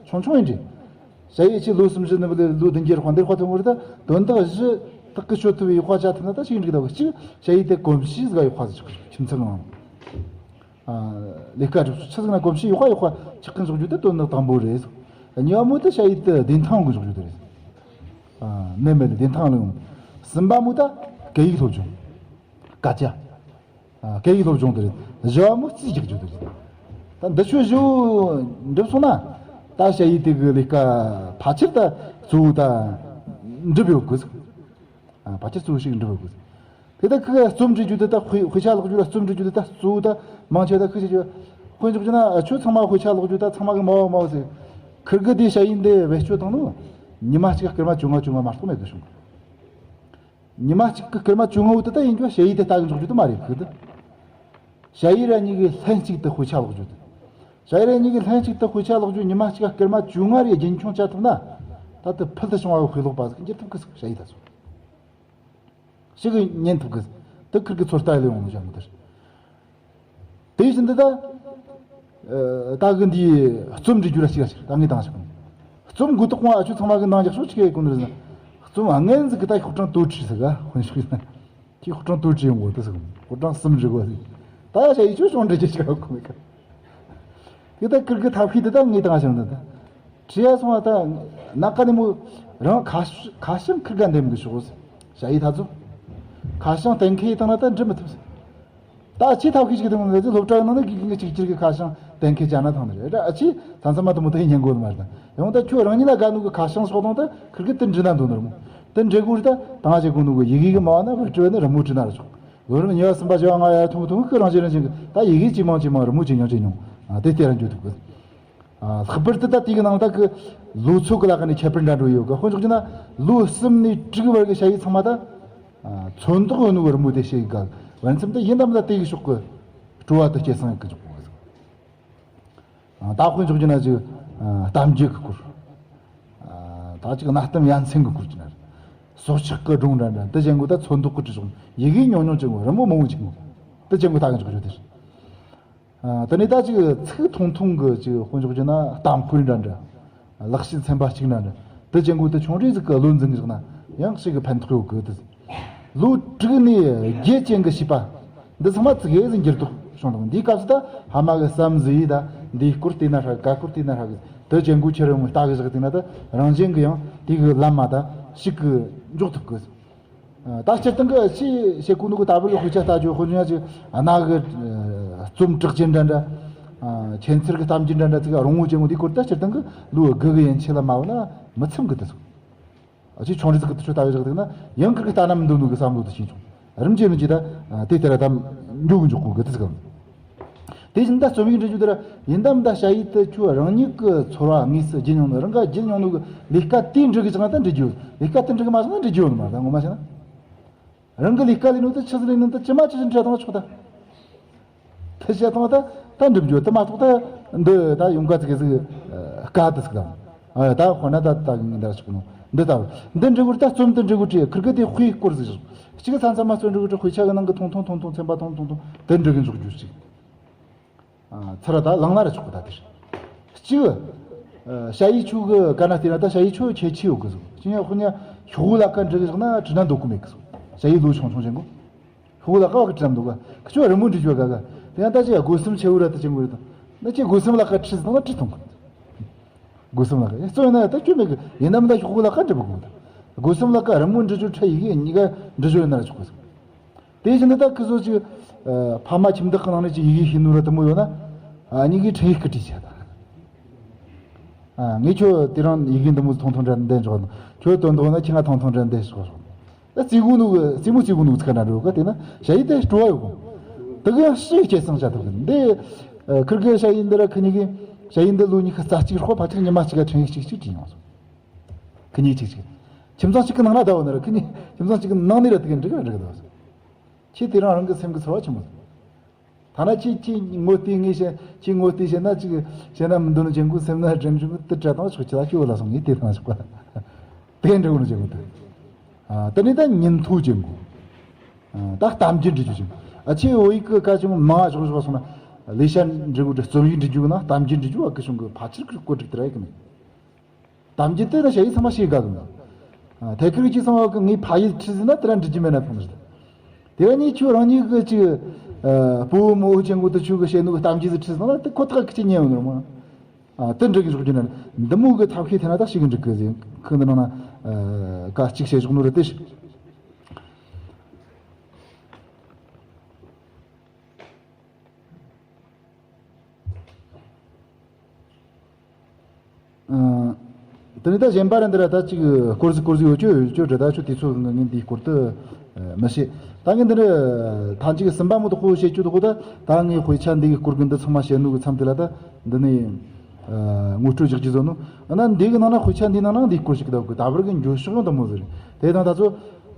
ཆུང་ཆུང་ཡིན་འདྲ། ཞ་ཡི་ཆེ་ལོ་གསུམ་བཞི་ནི་བ་ལས་ལོ་བདུན་བརྒྱད་རོགས་འདིར་དཔའ་ཐོན་བོར་ད་དོན་དག་བཞི་དག་གི་ཆོད་ཐུབ་པའི་ཡག་པ་བྱ་ཐུབ་ན་ད་ཞིག་འགྲིག་ད་བ་གཅིག་ཞ་ཡི་དེ་གོམས་གཤིས་ཟིག་ཡག་པ་ཟིག་ཆགས་ཁྱིམ་ཚང་ངང་། ལས་ཀ་སྒྲུབ་ཆི་ཟིག་ན་གོམས་གཤིས་ཡག་པ་ཡག་པ་ཆགས་ཀྱི་འཇོག་རྒྱུ་དེ་དོན་དག་དང་པོ་རེད། གཉིས་པ་མོ་དེ་ཞ་ཡི་དེ་བདེན་ཐང་གི་འཇོག་རྒྱུ་དེ་རེད། ནད་མེད་བདེན་ཐང་ལ་ཡོང་། གསུམ་པ་མོ་ད་སྐད་ཡིག་སློབ་སྦྱོང་། སྐད་ཆ། སྐད་ཡིག་སློབ་སྦྱོང་དེ་རེད། བཞི་བ་མོ་རྩིས་རྒྱག་རྒྱུ་དེ་རེད། ད་འདི་ཆོ་བཞི་བོ་འགྲུབ་སོང་ན་ད་ཞ་ཡི་དེ་གི་ལས་ཀ་ཕལ་ཆེར་ད་གཙོ་བོ་ད་འགྲུབ་ཡོད་གི། ཕལ་ཆེར་གཙོ་བོ་ཞིག་འགྲུབ་ཡོད་གི། དེ་ད་ཁི་རྩོམ་འབྲི་རྒྱུ་དེ་ད་དཔེ་དཔེ་ཆ་ཀློག་རྒྱུ་ལ་རྩོམ་འབྲི་རྒྱུ་དེ་ད་གཙོ་བོ་ད་མང་ཆེ་ད་ཁི་ཆེ་ཆེ་དཔེ་འཇོག་རྒྱུ་ན་ཁྱོད་ཚང་མ་དཔེ་ཆ་ཀློག་རྒྱུ་ད་ཚང་མ་གི་མ་བ་མ་བ་ཟེར། ཁིར་གི་དེ་ཞ་ཡི་འདི་བེད་སྤྱོད་བཏང་ནོ། ཉི་མ་གཅིག་སྐར་མ་བཅོ་ལྔ་བཅོ་ལྔ་མ་གཏོགས་མེད་གི་བྱུང་། ཉི་མ་གཅིག་གི་སྐར་མ་བཅོ་ལྔ་བོ་དེ་ད་ཡིན་རྒྱུ་ཞ་ཡི་དེ་ལྟ་གི་འཇོག་རྒྱུ་དེ་མ་རེད་ཁི་དེ། ཞ་ཡི་ར་གཉིས་གི་ལྷན་གཅིག་ཏུ་དཔེ་ཆ་ཀློག་རྒྱུ་དེ། ཞ་ཡི་ར་གཉིས་གི་ལྷན་གཅིག་ཏུ་དཔེ་ཆ་ཀློག་རྒྱུ་ཉི་མ་གཅིག་སྐར་མ་བཅོ་ལྔ་རེ་རྒྱུན་འཁྱོངས་བྱ་ཐུབ་ན། ད་དེ་ཕུལ་དུ་བྱུང་བ་གི་དཔེ་ཀློག་པ་ཟིག་འགྱུར་ཐུབ་གི་ཟིག་ཞ་ཡི་ད་ཚོ། ཞིག་གི་ཉན་ཐུབ་གི། དེ་ཁིར་གི་ཚོད་ལྟ་ལས་ཡོང་ནོ་བྱ་མོ་དེར། དེ་བཞིན་དུ་ད། ད་གི་འདིའི་རྩོམ་འབྲི་རྒྱུ་ར་ཞིག་ལ་ཞིག་ད་ངས་བཏང་ཞིག་གོ། རྩོམ་མགོ་ཐོག་ཁོང་ཨ་ཆུ་ཚང་མ་གི་ནང་རྒྱག་ཤོག་ཅིག་གི་གོ་ནི་རེད་ན། རྩོམ་ཨ་ངན་ཟིག་གི་ད་ཤོག་གྲངས་དོ་ཁྲི་ཟིག་ག་དཔོན་ཤོག་ཡིན་ན། ཁྱི་ཤོག་གྲངས་དོ་ཁྲི་ཡོང་གོ་དེ་ཟིག་ཤོག་གྲངས་གསུམ་འབྲི་གོ་ཟིག་ད་ཡ་ཞ་ཡི་ཆུ་ཅུང་འབྲི་རྒྱུ་ཞིག་ག་གོ་མེད་ག་དེ་ད་ཁིར་གི་ཐབས་ཤེས་དེ་ད་ངས་བཏང་ཞིག་ད་ད། ཁྲི་ཡ་སོང་བ་ད། ནག་ཀ་ནི་མོ། རང་ཁ་ཤ་ཁ་ཤང་ཁིར་ག་འདེམས་གི་ཤོག་ཟེར། ཞ་ཡི་ཐ་ཚོ། ཁ་ཤང་གཏན་འཁེལ་བཏང་ན་ད་འབྲི་མི་ཐུབ་ཟེར། ད་ཨ་ཆི་ཐབས་ཤེས་ཅིག་དེ་མོ་ཟེར་སློབ་གྲྭ་ནང་ན་གི་གི་གཅིག་གྱུར་གི་ཁ་ཤང་གཏན་འཁེལ་བྱ་ན་ཐང་ནི་རེད། ཨ་ཆི་ཚང་ཚང་མ་དུ་མོ་ད་ཡིན་ཉན་གོ་མ་རེད་ད། ཡང་ད་ཁྱོད་རང་ཉིད་ལ་དགའ་ནོ་གི་ཁ་ཤང་སོགས་དང་ད་ཁིར་གི་དེ་འབྲི་ན་འདོད་ནི་རེད་མོ། དེ་འབྲི་དགོས་རེད་ད་དང་ཅི་གོ་ནོ་གི་ཡི་གེ་གི་མ་བ་ན་བུ་སྤྲི་བ་ནི་རི་མོ་བྲིས་ན་ར་ཆོག་ལོ་རིམ་ཉི་བ་གསུམ་པ་བཞི་བ་ལྔ་ཡ་ཐུང་ཐུང་གི་རང་བཞིན་རང་བཞིན་གི་ད་ཡི་གེ་ཇེ་མང་ཇེ་མང་རི་མོ་ཇེ་ཉུང་ཇེ་ཉུང་། ཨ་དེ་ལྟར་འགྱུར་ཐུབ་གི། ཨ་ལྷག་པར་དུ་ད་དེ་གི་ནང་ད་གི་ལོ་ཚོད་གི་ལ་ཁ་ནས་ཁྱད་པར་འདྲ་འགྲོ་ཡོད་གི། དཔེ་འཇོག་རྒྱུ་ན་ལོ་གསུམ་ནས་དྲུག་བར་གི་ཞ་ཡི་ཚང་མ་ད། ཨ་ཚོན་མདོག་ཡོད་ནོ་གི་རི་མོ་དེ་ཤེས་གི། བར་མཚམས་དེ་ཡིན་དམ་ད་དེ་གི་ཕྱོགས་གི་སྤྲོ་བ་དེ་སྐྱེད་སྲིང་ཡོད་གི་འཇོག་གི། ཨ་ད་དཔེ་འཇོག་རྒྱུ་ན་ཅིག་ཨ་གཏམ་རྒྱུད་གི་སྐོར། ཨ་ད་ཅིག་གནའ་གཏམ་ཡ་མཚན་གི་སྐོར་གྱི་ན་རེད། སྲོག་ཆགས་གི་སྒྲུང་འདྲ་འདྲ་དེ་ཅན་གོ་ད་ཚོན་མདོག་གི་བྲིས་སོང་། ཡི་གེ་ཉུང་ཉུང་ཅན་གོ་རི་མོ་མང་བོ་ཅན་གོ་དེ་ཅན་གོ་ད་གི་འཇོག་གི་རེད་དེ། ཨ་དེ་ནས་ད་ཅིག་ཚིག་ཐུང་ཐུང་གི་ཅིག་དཔེ་འཇོག་རྒྱུ་ན་གཏམ་དཔེ་འདྲ་འདྲ། ལག་ཤེས་ཚན་པ་གཅིག་འདྲ་འདྲ། དེ་ཅན་གོ་དེ་ཆུང་རེ་ཟིག་གི་བློ་འཛིན་གི་བཞག་ན་ཡང་ཞིག་གི་ཕན་ཐོགས་ཡོད་གི་དེ། ལོ་དྲུག་ནས་བརྒྱད་ཅན་གི་བྱིས་པ། འདི་ཚང་མ་ཙིག་གེ་ཟིག་འགྱུར་ལྡོག་བྱུང་དང་། འདིའི་སྐབས་སུ་ད་ཕ་མ་གི་བསམ་གཟས་ཡིས་ད་འདིའི་སྐོར་བལྟས་ན་ཧྲ་གི་ག་སྐོར་བལྟས་ན་ཧྲ་གི་དེ་ཅན་གོ་ཁྱེར་ཡོང་ལྟ་གི་བཞག་བལྟས་ན་ད་རང་བཞིན་གི་ཡང་དེ་གི་ལམ་མ་ད་ཞིག་གི་འཇོག་ཐུབ་གི། ད་སྤྱིར་བཏང་གི་ཅི་བྱེད་གོ་ནོ་གི་ད་བུ་གི་དཔེ་ཆ་ལྟ་རྒྱུ་དཔེ་ཉ་ཅིག་གནའ་གི་རྩོམ་གྲགས་ཅན་འདྲ་འདྲ། ཁྱད་མཚར་གི་གཏམ་རྒྱུད་འདྲ་འདྲ་ཅིག་རོང་བོ་ཅན་གོ་འདི་སྐོར་ད་སྤྱིར་བཏང་གི་ལོ་དགུ་གི་ཡན་ཆད་ལ་མ་བུ་ན་མི་འཚམ་གི་དེ་ཚོ། ཨ་ཅེ་ཆུང་རེ་ཟིག་གི་དུ་ཆོ་ལྟ་གི་བཞག་འདུག་ན་ཡང་ཁིར་གི་ལྟ་ན་མི་འདོད་ནོ་གི་བསམ་བློ་དུ་ཕྱིན་བྱུང་། རིམ་གྱིས་རིམ་གྱིས་ད་དེ་ལྟར་ད་འགྱོ་གི་འཇུག་གོ་གི་དུ་ཟིག་གམ། དེ་བཞིན་ད་རྩོམ་ཡིག་འབྲི་རྒྱུ་དེར་ཡིན་དམ་ད་ཞ་ཡི་དུ་ཁྱོད་རང་ཉིད་ཀྱི་ཚོར་བ་དངོས་སུ་བརྗོད་མྱོང་ནོ་རང་ག་བརྗོད་མྱོང་ནོ་གི་ལས་ཀ་དེ་འབྲི་གི་བཞག་ན་ད་འབྲི་རྒྱུ། ལས་ཀ་དེ་འབྲི་གི་མ་བཞག་ན་འབྲི་རྒྱུ་ཡོད་ནི་མ་རེད། ད་ངོ་མ་བཤད་ན། རང་གི་ལས་ཀ་ལས་ནོ་དེ་ཆི་ཟིག་ལས་ནོ་དེ་ཇི་མ་ཇི་བཞིན་བྲིས་བཏང་ཆོག་ད། དེ་བཤད་བཏང་ད་ད་འགྲུབ་རྒྱུ་དེ་མ་གཏོགས་ད་འདི་ད་ཡོང་ག་ཙི་གེ་ཟིག་དཀའ་དེ་ཟིག་དང་། ཨ་ད་དཔེར་ན་ད་ད་འདི་ཆོག་ནོ་འདི་ད་འདི་འབྲི་དགོས་ད་རྩོམ་དེ་འབྲི་དགོས་བྲིས་ཁིར་གི་དེ་དཔེའི་སྐོར་ཟིག་ཞོག་གཅིག་གི་མཚམས་མཚམས་མ་རྩོམ་འབྲི་དགོས་བྲིས་དཔེ་ཆ་གི་ནང་གི་ཐུང་ཐུང་ཐུང་ཐུང་ཚན་པ་ཐུང་ཐུང་ཐུང་དེ་འབྲི་གི་འཇུག་རྒྱུ་ཅིག་ཚར་ད་ལངས་ན་ར་ཆོག་གི་ད་དེ་རེད། གཅིག་ཞ་ཡི་ཆོ་གི་ག་ན་བལྟས་ན་ད་ཞ་ཡི་ཆོ་ཁྱད་ཆོས་ཡོད་གི་ཟིག་ཅི་ཉ་ཁོ་ཉ་ཤོག་བུ་ལ་ཀ་འབྲི་གི་ཟིག་ན་བྲིས་ན་འདོད་གི་མེད་གི་ཟིག་ཞ་ཡི་ལོ་ཆུང་ཆུང་ཅན་གོ། ཤོག་བུ་ལ་ཀ་བ་གི་བྲིས་ན་འདོད་གི། ཁི་ཆོ་རི་མོ་འབྲི་རྒྱུ་ག་ག་དེ་ཡང་ད་ཅི་ཡ་སྒོ་གསུམ་ཆེ་བོ་ར་ད་ཅི་མོ་རེད་ད། ན་ཅི་སྒོ་གསུམ་ལ་ཀ་བྲིས་ཟིག་ན་བྲིས་ཐོང་གི། སྒོ་གསུམ་ལ་ཀ་ཡ་གཙོ་ཡིན་ན་ད་ཁྱོད་མེད་གི་ཡིན་ནམ་ད་ཤོག་བུ་ལ་ཀ་འབྲི་བ་གོ་ད། སྒོ་གསུམ་ལ་ཀ་རི་མོ་འབྲི་རྒྱུ་ཁྲ་ཡི་གེ་གཉིས་ཀ་འབྲི་རྒྱུ་ཡོད་ན་ར་ཆོག་གི་ཟིག་དེ་བཞིན་དུ་ད་ཁི་ཚོ་ཅིག་ཨ་ཕ་མ་ཁྱིམ་བདག་གི་ནང་ནས་ཅིག་ཡི་གེ་ཤེས་ནོ་ར་དུ་མོ་ཡོད་ན། ཨ་གཉིས་ཀའི་འཕྲིན་ཡིག་གི་བྲིས་བྱ་ད། ཨ་ངས་ཁྱོད་དེ་རིང་ཡི་གེ་འདི་མོ་ཐུང་ཐུང་འདྲ་འདི་འཇོག་ནོ། ཁྱོད་དོན་དག་ན་ཁྱི་ང་ཐུང་ཐུང་འདྲ་འདི་ཞོག་ཞོག་ད་རྩིས་གོ་ནོ་གི་རྩིས་མོ་རྩིས་གོ་ནོ་གི་ཚིག་འདྲ་འགྲོ་ག་དེ་ན་ཞ་ཡི་དེ་སྤྲོ་བ་ཡོད་གོ། དེ་གི་ཡང་ཕྱི་སྐྱེད་སྲིང་བྱ་ཐུབ་གི་འདི། ཨ་ཁིར་གི་ཞ་ཡི་འདི་ར་ཁི་གཉིས་གི་ཞ་ཡི་འདི་ལོ་གཉིས་ཀ་རྩ་གཅིག་རོགས་ཕལ་ཆེར་ཉི་མ་གཅིག་ག་འཕྲིན་ཡིག་གཅིག་གཅིག་བྲིས་མྱོང་སོང་། ཁི་གཉིས་གཅིག་གཅིག་ཁྱིམ་ཚང་གཅིག་གི་ནང་ན་ད་བོ་ནི་ར་ཁི་གཉིས་ཁྱིམ་ཚང་གཅིག་གི་ནང་ནས་ར་དེ་ག་འགྲིག་ག་འགྲིག་གི་འདུག་ཁྱེད་དེ་རང་རང་གི་སེམས་ཀྱི་ཚོར་བ་ཆི་མོ། ཐ་ན་ཁྱེད་ཁྱེད་ངོ་བལྟས་ངས་བཤད་ཁྱེད་ངོ་བལྟས་བཤད་ན་ཅིག་བཤད་ན་མི་འདོད་ནི་ཅན་གོ་སེམས་ན་དྲན་བྱུང་གི་དེ་བྲལ་བཏང་ཆོག་ཁྱེད་ལ་ཁྱེད་བོ་ལ་སོང་ངས་དེ་བཏང་ཆོག་པ། དེ་འགྲིག་གོ་ནི་ཅན་གོ་དེ། ཨ་དེ་ནས་ད་ཉིན་ཐོ་ཅན་གོ། ཨ་ད་གཏམ་རྒྱུད་འབྲི་རྒྱུ་ཅན་གོ། ཨ་ཆེ་བོད་ཡིག་གི་སྐད་ཆ་མང་ང་ཞོག་ཞོག་སོང་ན། ལེ་ཤ་འབྲི་དགོས་འདྲ། རྩོམ་ཡིག་འབྲི་རྒྱུ་ན་གཏམ་རྒྱུད་འབྲི་རྒྱུ་བ་གི་བྱུང་གི། ཕལ་ཆེར་གི་བཀོད་སྒྲིག་དེ་ར་ཡིན་གི་མེད། གཏམ་རྒྱུད་དེ་ན་ཞ་ཡིས་ཚང་མ་ཤེས་དགའ་གི་མེད། ཨ་ཐད་ཀར་གྱིས་ཚང་བ་གི་ངའི་ཕ་ཡུལ་ཁྲིད་ཟིན་ན་དེ་ར་འབྲི་རྒྱུ་མེད་ན་ཐང་ཟེར། དེ་ར་ནི་ཁྱོད་རང་ཉིད་གི་ཅིག་ཨ་སྤོ་བོ་རྨོ་བོ་ཅན་གོ་དུ་ཆུ་གི་བཤད་ནོ་གི་གཏམ་རྒྱུད་ཟིག་ཁྲིད་སོང་ན་དེ་ཁོ་ཐག་གི་ཅི་ཉན་ཡོང་གི་ར་མ། ཨ་དེ་འགྲིག་གི་འཇོག་རྒྱུ་ན་འདི་མོ་གི་ཐབས་ཤེས་ཐེ་ན་ད་ཞིག་གི་འགྲིག་གི་ཟིན་ཁོ་འདི་ནང་ན་ཨ་ཀ་གཅིག་བཤད་ཞོག་ནོ་རེད་དེ་ཞིག་ཨ། དེ་ནས་ད་གཞན་པ་ར་འདི་ར་ད་ཅིག་སྐོར་ཟིག་སྐོར་ཟིག་ཡོད་ཅོ་ཡོད་ཅོ་འདྲ། ད་ཆོ་དུས་ཚོད་ངས་འདིའི་སྐོར་དུ་ཨ་མི་བཤད། ད་ངས་འདི་ར་ཐང་ཅིག་གསུམ་པ་མོ་དོ་ཁོ་བཤད་རྒྱུ་དོ་ཁོ་ད། ད་ངས་དཔེ་ཆ་འདི་གི་སྐོར་གི་འདི་ཚང་མ་བཤད་ནོ་གི་མཚམས་དེ་ལ་ད་འདི་ནས་ཨ་ངོ་སྤྲོད་རྒྱག་རྒྱུ་བཟོ་ནོ། ཨ་ན་འདི་གི་ནང་ན་དཔེ་ཆ་འདིའི་ནང་ན་འདིའི་སྐོར་ཞིག་གི་ད་གི་ད་བར་གི་འགྱོད་ཕྱོགས་ཡང་དུ་མོ་ཟིག་རེད། དེ་དང་ད་ཚོ་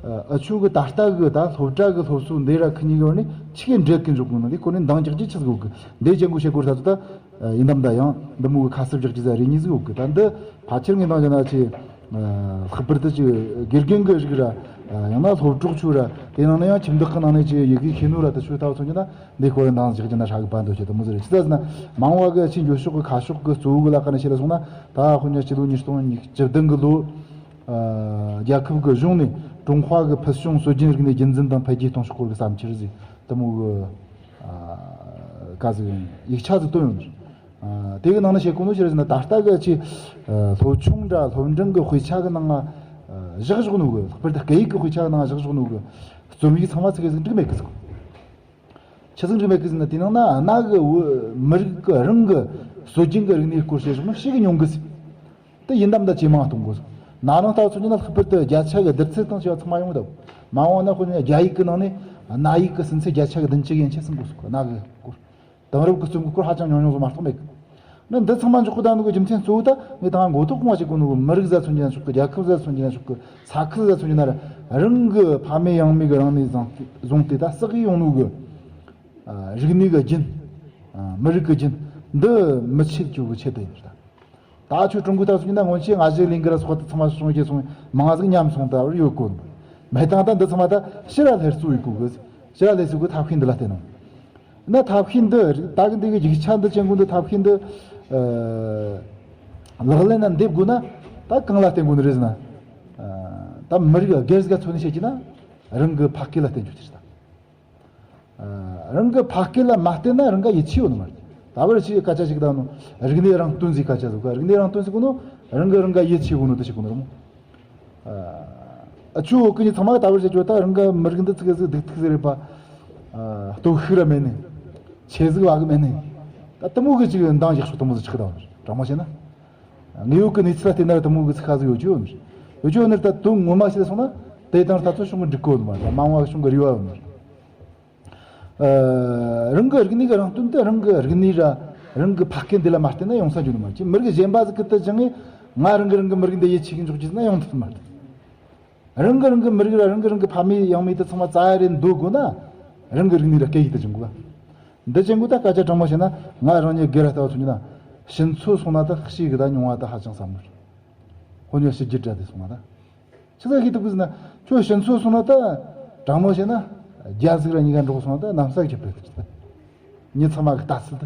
ཨ་ཆོ་གི་ད་ལྟ་གི་ད་སློབ་གྲྭ་གི་སློབ་གསོ་འདི་ར་ཁི་གཉིས་གི་བར་ནས་ཆི་གི་འབྲེལ་གི་འཇོག་གི་ནོ་འདི་སྐོར་ནས་འདང་རྒྱག་རྒྱུ་ཆི་ཟིག་ཡོད་གི། འདི་ཅན་གོ་བཤད་སྐོར་ད་ཚོ་ད། ཡིན་ནམ་ད་ཡང་འདི་མོ་གི་ཁ་གསབ་རྒྱག་རྒྱུ་ཟ་རེ་གཉིས་ཟིག་ཡོད་གི། ད་འདི་ཕལ་ཆེར་ངས་འདང་རྒྱག་ན་ཆེ། ལྷག་པར་དུ་ཅིག་དགེ་རྒན་གི་རིགས་ར། ཡང་ན་སློབ་གྲོགས་ཆོ་ར། དེ་ནང་ན་ཡང་ཁྱིམ་བདག་གི་ནང་ནས་ཅིག་ཡི་གེ་ཤེས་ནོ་ར་དུ་ཆོ་ལྟ་བུ་མཚོན་རྒྱུ་ན་འདི་སྐོར་འདང་རྒྱག་རྒྱུ་ན་ཧྲ་གི་བ་འདོད་ཆེ་དུ་མོ་ཟེར་རེ། ཅི་ཟེར་ན་མང་བ་གི་ཆེས་འགྱོད་ཕྱོགས་གི་ཁ་ཕྱོགས་གི་གཙོ་བོ་གི་ལ་ཀ་ནས་བཤད་ལ་སོང་ན། ད་དཔེར་ན་སྤྱི་ལོ་ཉིས་སྟོང་བཅུ་བདུན་གི་ལོ། རྒྱལ་ཁབ་གི་གཞུང་ནས་ཀྲུང་ཧྭ་གི་ཕུལ་བྱུང་སྲོལ་རྒྱུན་རིག་གནས་རྒྱུན་འཛིན་དང་འཕེལ་རྒྱས་གཏོང་ཕྱོགས་སྐོར་གི་བསམ་འཆར་ཟིག་དུ་མོ་གི་ཨ་ག་ཟིག་ཡིག་ཆ་ཟིག་བཏོན་ཡོད། ཨ་དེ་གི་ནང་ན་བཤད་གོ་ནོ་ཅི་རེད་ཟེར་ན། ད་ལྟ་གི་ཆེ་ཨ་སློབ་ཆུང་འདྲ་སློབ་འབྲིང་གི་དཔེ་ཆ་གི་ནང་ང་ཨ་བཞག་བཞག་ནོ་གི། ལྷག་པར་དུ་སྐད་ཡིག་གི་དཔེ་ཆ་གི་ནང་ང་བཞག་བཞག་ནོ་གི་རྩོམ་ཡིག་ཚང་མ་ཚིག་གི་ཟིག་འགྲིག་མེད་གི་ཟིག་ཆི་ཟིག་འགྲིག་མེད་གི་ཟེར་ན། དེ་ནང་ན་གནའ་གི་བོད་མི་རིགས་གི་རང་གི་སྲོལ་རྒྱུན་གི་རིག་གནས་སྐོར་བཤད་བཞག་ནོ་ཞེ་གི་ཉུང་གི་ཟིག་དེ་ཡིན་དམ་ད་ཇེ་མང་གཏོང་དགོས། ན་རང་ལྟ་བུ་མཚོན་རྒྱུ་ན་ལྷག་པར་དུ་བརྒྱ་ཆ་གི་བདུན་ཅུ་དང་བཅུ་བ་ཚང་མ་ཡོང་གི་འདུག་མ་འོངས་ན་དཔེར་ན་རྒྱ་ཡིག་གི་ནང་ནས་གནའ་ཡིག་གི་ཟིན་ཚད་བརྒྱ་ཆ་གི་བདུན་ཅུ་ཡན་ཆད་ཟིན་དགོས་སོགས་གནའ་གི་སྐོར། དེང་རབས་ཀྱི་རྩོམ་གྱི་སྐོར་ཧ་ཅང་ཉུང་ཉུང་བཟོ་མ་གཏོགས་མེད་གི། ནི་འདི་ཚང་མ་འཇོག་གི་ད་ནི་གི་རྒྱུ་མཚན་གཙོ་བོ་ད་ངས་ད་མགོ་ཐོག་གོང་བ་ཞིག་གོ་ནོ་གི་མི་རིགས་ཟ་མཚོན་རྒྱུ་ན་ཆོག་གི། རྒྱལ་ཁབ་ཟ་མཚོན་རྒྱུ་ན་ཆོག་གི། ས་ཁུལ་ཟ་མཚོན་རྒྱུ་ན་ར་རང་གི་ཕ་མེས་ཡང་མེས་གི་རང་ནས་བཟུང་སྟེ་ད་བསགས་ཡོང་ནོ་གི་ཨ་རིག་གནས་གི་རྒྱུན། ཨ་མི་རིགས་གི་རྒྱུན་འདི་མི་ཆད་རྒྱུ་གི་ཆེད་དུ་ཡིན་པ། ད་ཆོས་ཀྲུང་གོའི་ཐབས་སུ་ཡིན་ན་སྔོན་ཆད་ང་ཞེ་ལིང་ག་ར་སོགས་དེ་ཚང་མ་སོང་རྒྱུ་སོང་མང་ཟིག་ཉམས་སོང་ད་བར་ཡོད་གོ། མེད་དང་ད་འདི་ཚང་མ་ད་ཕྱིར་ར་སླེབས་སུ་ཡོད་གོ་གི། ཕྱིར་ར་སླེབས་སུ་གི་ཐབས་ཤེས་འདི་ལ་བརྟེན་ནོ། ན་ཐབས་ཤེས་འདི་ད་གི་འདི་གི་ཡིག་ཆ་འདི་ཅན་གོ་འདི་ཐབས་ཤེས་འདི་ཨ་ལག་ལེན་ན་འདེབས་དགོས་ན་ད་གང་ལ་བརྟེན་དགོས་ནི་རེད་ཟེར་ན། ཨ་ད་མི་རིགས་སྒེར་ཟིག་ག་མཚོན་ནས་བཤད་ཀྱི་ན་རང་གི་ཕ་སྐད་ལ་བརྟེན་རྒྱུ་ཅིག་ད། ཨ་རང་གི་ཕ་སྐད་ལ་མ་བརྟེན་ན་རང་ག་ཡིད་ཆེས་ཡོད་ནི་མ་རེད། ད་བར་ཞིག་སྐད་ཆ་ཞིག་བཏང་ནོ། རིག་གནས་རང་རྟོན་ཟིག་སྐད་ཆ་ཟིག་ག་རིག་གནས་རང་རྟོན་ཟིག་གོ་ནོ། རང་གི་རང་ག་ཡིད་ཆེས་གོ་ནོ་དེ་ཞིག་གོ་ནོ་རེད་མོ། ཨ་ཆུ་བོ་ཀུན་གྱི་ཚང་མ་ད་བར་བྱེད་ཆོག་ད་རང་ག་མི་རིགས་འདི་ཚིག་ཟིག་སྡུག་ཐུག་ཟིག་རེད་པ། ཨ་སྟོབས་ཤུགས་ར་མེད་ནི། ཆེ་ཟིག་བ་གི་མེད་ནི། ད་དུ་མོ་གི་ཅིག་འདང་ཡག་ཤོག་དུ་མོ་ཟིག་ཆགས་ད་བ་དྲང་མོ་བྱས་ན། དངོས་ཡོད་ཀྱི་གནས་ཚུལ་ལ་བལྟས་ན་ར་དུ་མོ་གི་ཚིག་ཁ་ཟིག་ཡོད་ཅོ་ཡོད་ནི་རེད། ཡོད་ཅོ་ཡོད་ནི་ད་དོན་ངོ་མ་བཤད་སོང་ན་དེ་དང་ད་ཚོ་གཞུང་གི་འགྲིག་གོ་ནི་མ་རེད། མ་འོངས་པ་གཞུང་གི་རེ་བ་ཡོད་ནི་རེད། ཨ་རང་གི་རིག་གནས་ཀྱི་རང་རྟོན་དེ་རང་གི་རིག་གནས་ར་རང་གི་ཕ་སྐད་འདི་ལ་མ་བརྟེན་ན་ཡོང་ས་འཇུག་ནི་མ་རེད། མི་རིགས་གཞན་པ་ཟིག་གི་དུ་སྦྱངས་ངས་ང་རང་གི་རང་གི་མི་རིགས་འདི་ཡིད་ཆེས་ཀྱི་འཇོག་རྒྱུ་ཟེར་ན་ཡོང་ཐུབ་མ་རེད། རང་གི་རང་གི་མི་རིགས་ར་རང་གི་རང་གི་ཕ་མེས་ཡང་མེས་དེ་ཚང་མ་རྩ་ཡ་རེ་འདོད་དགོས་ན་རང་གི་རིག་གནས་ར་སྐད་ཡིག་དེ་སྦྱང་དགོས། འདི་སྦྱང་དགོས་ད་སྐད་ཆ་དྲང་མོ་བཤད་ན་ང་རང་ཉིད་སྒེར་ར་ལྟ་བུ་ཚོ་ཉིད་ན་ཕྱི་ཚོ་སོང་ན་ད་ཤེས་གི་ད་མྱོང་བ་ད་ཧ་ཅང་ཟབ་མོ་རེད། ཁོ་ཉིད་ཕྱི་རྒྱུད་དྲ་དེ་སོང་ན་ད། ཆི་ཟིག་ཤེས་ཐུབ་གི་ཟེར་ན། ཁྱོད་ཕྱི་ཚོ་སོང་ན་ད་དྲང་མོ་བཤད་ན་རྒྱ་ཟིག་ར་གཉིས་ཀ་འགྲོགས་སོང་ན་ད་གནམ་ས་ཁྱབ་པའི་ཟེར་ད། མྱི་ཚང་མ་གི་ལྟ་ཚུལ་ད།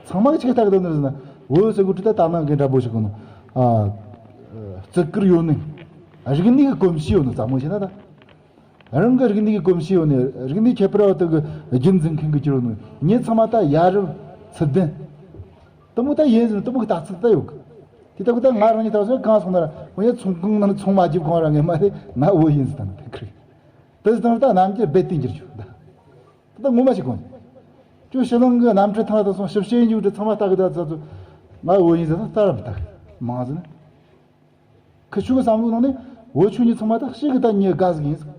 ཚང་མ་གི་ཆི་གི་ལྟ་གི་འདུག་ནི་ཟེར་ན། འོ་ཟེར་གི་འདུག་ད། ད་ནང་གི་འདྲ་པོ་ཞིག་གི་ནོ། ཨ་བརྩི་བཀུར་ཡོད་ནི། རིག་གནས་གི་གོམས་གཤིས་ཡོད་ནི་ཙམ་མོ་བཤད་ན་ད། རང་གི་རིག་གནས་གི་གོམས་གཤིས་ཡོད་ནི། རིག་གནས་ཁྱད་པར་བ་དག་གི་རྒྱུན་འཛིན་མཁན་གི་གྱུར་ཡོད་ནི། མྱི་ཚང་མ་ད་ཡ་རབས་ཚུལ་ལྡན། དུ་མོ་ད་ཡིན་ཟེར་ན་དུ་མོ་གི་ལྟ་ཚུལ་ད་ཡོད་གི། དེ་ལྟ་བུ་ད་ང་རང་ཉིད་ད་གཟོད་གང་སོང་ན་ར་འོ་ཡ་ཚོང་ཁང་ནང་ནས་ཚོང་མ་བརྒྱབ་གང་ར་ངས་མ་རེད། ང་བོད་ཡིན་ཟེར་ད་ན་ད་ཁི་རེད། དེ་ཟེར་ད་ན་ད་རྣམ་འགྱུར་རྦད་དེ་འགྱུར་བཅུག་ད། ད་ངོ་མ་ཞིག་གོ། ཁྱོད་ཕྱི་ནང་གི་གནམ་གྲུ་ཐང་ད་སོང་ཞིབ་བཤེར་འཇུག་འདྲ་ཚང་མ་ལྟ་གི་ད་ཚ་ཚོ་ང་བོད་ཡིན་ཟེར་ད་ལྟ་ར་མི་ལྟ་གི་མང་ཟེར་ན། ཁི་ཆོ་གི་བསམ་བློའི་ནང་ནས་བོད་ཆོས་ཉིད་ཚང་མ་ད་ཞིག་གི་ད་མྱི་དགའ་ཟིག་ཡིན་ཟིག་